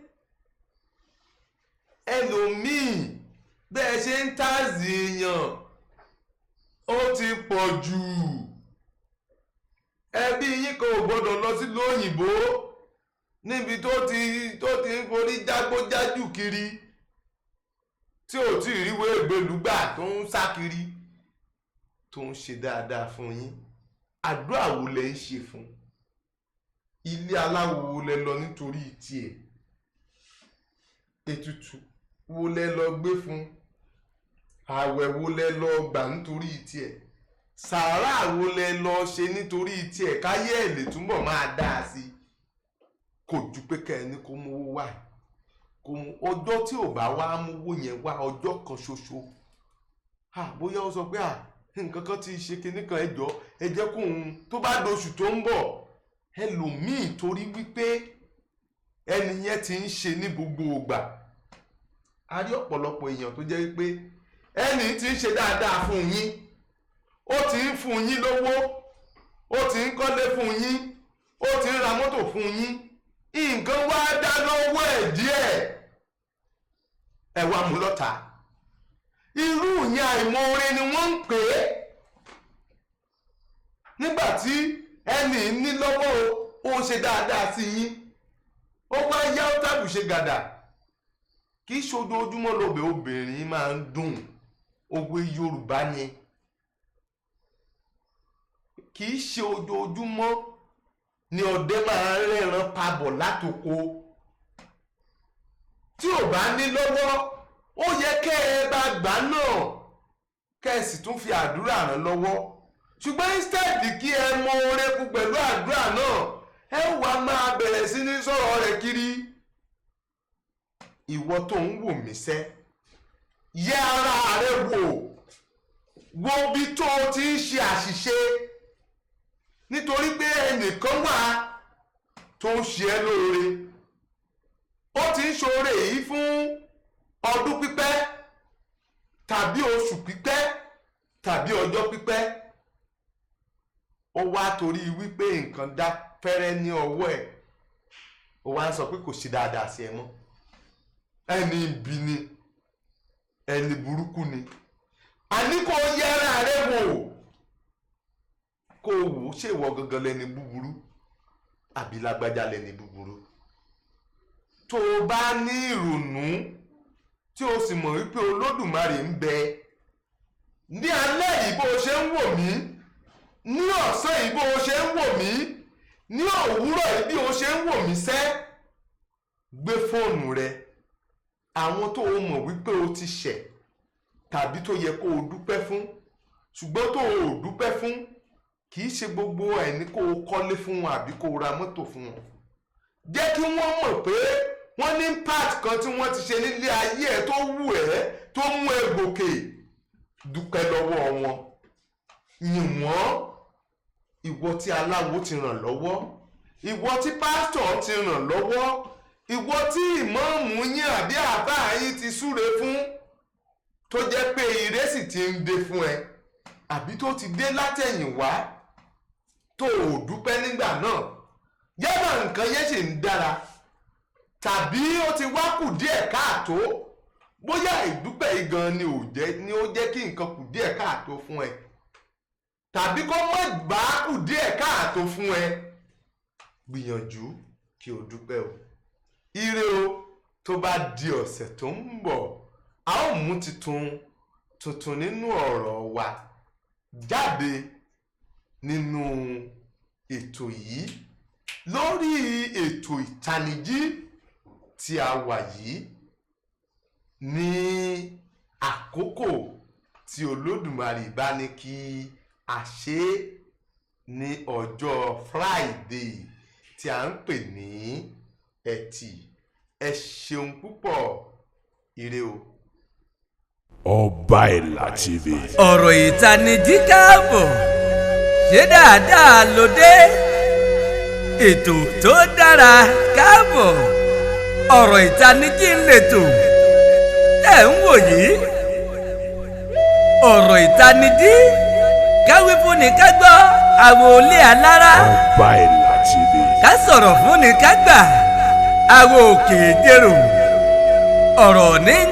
ẹlòmíì bẹ́ẹ̀ ṣe ń tàzí èèyàn ó ti pọ̀ jù. Ẹbí yín kan ò gbọ́dọ̀ lọ sí lóyìnbó níbi tó ti ń forí jágbójájù kiri, tí ò tí ì ríwé ìgbèlúgbà tó ń sá kiri, tó ń ṣe dáadáa fún yín. Àdúrà wo lẹ ń ṣe fún? Ilé aláwo wo lẹ lọ nítorí tiẹ̀? Ètùtù wo lẹ lọ gbé fún? Àwẹ̀ wo lẹ lọ gbà nítorí tiẹ̀? Sàárà wo lẹ lọ ṣe nítorí tiẹ̀ káyé ẹ̀ lè túbọ̀ máa dáa sí i? Kò ju pé kẹ́ ẹ ní kó mówó wá, kó mú ọjọ́ tí ò bá wá mówó yẹn wá, ọjọ́ kan ṣoṣo, bóyá ó sọ pé nǹkan kan ti ṣe kinní kan, ẹ jọ̀ọ́ ẹ jẹ́ kóun tó bá doṣù tó ń bọ̀. Ẹlòmíì torí wípé ẹni yẹn ti ń ṣe ní gbogbo ìgbà. A rí ọ̀pọ̀lọpọ̀ èèyàn tó jẹ́ wípé ẹni tí ń ṣe dáadáa fún yín, ó ti ń fún yín lówó, ó ti ń kọ́lé fún yín, ó ti ń ra mọ́tò fún yín, nǹkan wá dá lọ́wọ́ ẹ̀ díẹ̀, ẹ wá mú lọ́ta. Irú ìyẹn àìmoore ni wọ́n ń pè é. Nígbà tí ẹni ní lọ́wọ́ ó ń ṣe dáadáa sí yín, ó wá yá ó tàbí ṣe gàdà. Kì í ṣojoojúmọ́ lọ́bẹ̀ obìnrin máa ń dùn, òwe Yorùbá ni. Kì í ṣe ojoojúmọ́ ni ọdẹ máa ń rẹ́ran pabọ̀ látoko. Tí ò bá ní lọ́wọ́, ó yẹ kẹ́ ẹ bá gbà náà, kẹ́ ẹ sì tún fi àdúrà ràn lọ́wọ́. Ṣùgbọ́n instead kí ẹ mọ oore kú pẹ̀lú àdúrà náà, ẹ wàá máa bẹ̀rẹ̀ sí ní sọ̀rọ̀ rẹ̀ kiri. Ìwọ tó ń wò mí sẹ́, yẹ ara rẹ wò, wo bí tó o ti ń ṣe àṣìṣe, nítorí pé ẹnìkan wà tó ń ṣe ẹ́ lóore. Ó ti ń ṣoore yìí fún ọdún pípẹ́ tàbí oṣù pípẹ́ tàbí ọjọ́ pípẹ́. Ó wá torí wípé nǹkan dá fẹ́rẹ́ ní ọwọ́ ẹ̀, ó wá ń sọ pé kò ṣe dáadáa sí ẹ mọ́. Ẹni ibi ni, ẹni burúkú ni. Àní kò yẹra rẹ wò, kó o wò ó, ṣé ìwọ gangan lẹni búburú àbí lágbájá lẹni búburú? Tó o bá ní ìrònú tí o sì mọ̀ wípé Olódùmarè ń bẹ, ní alẹ́ yìí bó o ṣe ń wò mí, ní ọ̀sán yìí bó o ṣe ń wò mí, ní òwúrọ̀ yìí bí o ṣe ń wò mí sẹ́, gbé fóònù rẹ. Àwọn tó o mọ̀ wípé o ti ṣẹ̀ tàbí tó yẹ kó o dúpẹ́ fún, ṣùgbọ́n tó o ò dúpẹ́ fún, kì í ṣe gbogbo ẹ̀ ní kó o kọ́lé fún wọn àbí kó o ra mọ́tò fún wọn. Jẹ́ kí wọ́n mọ̀ pé wọ́n ní part kan tí wọ́n ti ṣe nílé ayé ẹ̀ tó wù ẹ́, tó mú ẹ gòkè. Dúpẹ́ lọ́wọ́ wọn, yìn wọ́n. Ìwọ tí aláwo ti ràn lọ́wọ́, ìwọ tí pásítọ̀ ti ràn lọ́wọ́, ìwọ tí ìmọ̀ọ́mù yín àbí àbá yín ti súre fún, tó jẹ́ pé ire sì ti ń dé fún ẹ. àbí tó ti dé látẹ̀yìnwá tó ò dúpẹ́ nígbà náà, yálà nǹkan yẹn ṣì ń dára tàbí ó ti wá kù díẹ̀ káàtó, bóyá ìdúpẹ́ yìí gan ni ò jẹ́ ni ó jẹ́ kí nǹkan kù díẹ̀ káàtó fún ẹ, tàbí kó má bá kù díẹ̀ káàtó fún ẹ, gbìyànjú kí o dúpẹ́ o. Ire o. Tó bá di ọ̀sẹ̀ tó ń bọ̀, a ó mú tuntun tuntun nínú ọ̀rọ̀ wa jáde nínú ètò yìí, lórí ètò ìtanijí tí a wà yìí, ní àkókò tí Olódùmarè bá ní kí a ṣe é ní ọjọ́ Friday tí a ń pè ní Ẹtì. Ẹ ṣeun púpọ̀. Ire o. Ọba Ìlà TV. Ọ̀rọ̀ ìtanijí káàbọ̀. Ṣé dáadáa ló dé? Ètò tó dára káàbọ̀. Ọ̀rọ̀ ìtanijí ń lètò tẹ̀ ń wò yìí. Ọ̀rọ̀ ìtanijí, káwí fún ni ká gbọ́, àwọn olé alára. Ọba Ìlà TV. Ká sọ̀rọ̀ fún ni ká gbà, àwọn òkè dèrò ọ̀rọ̀ ní ń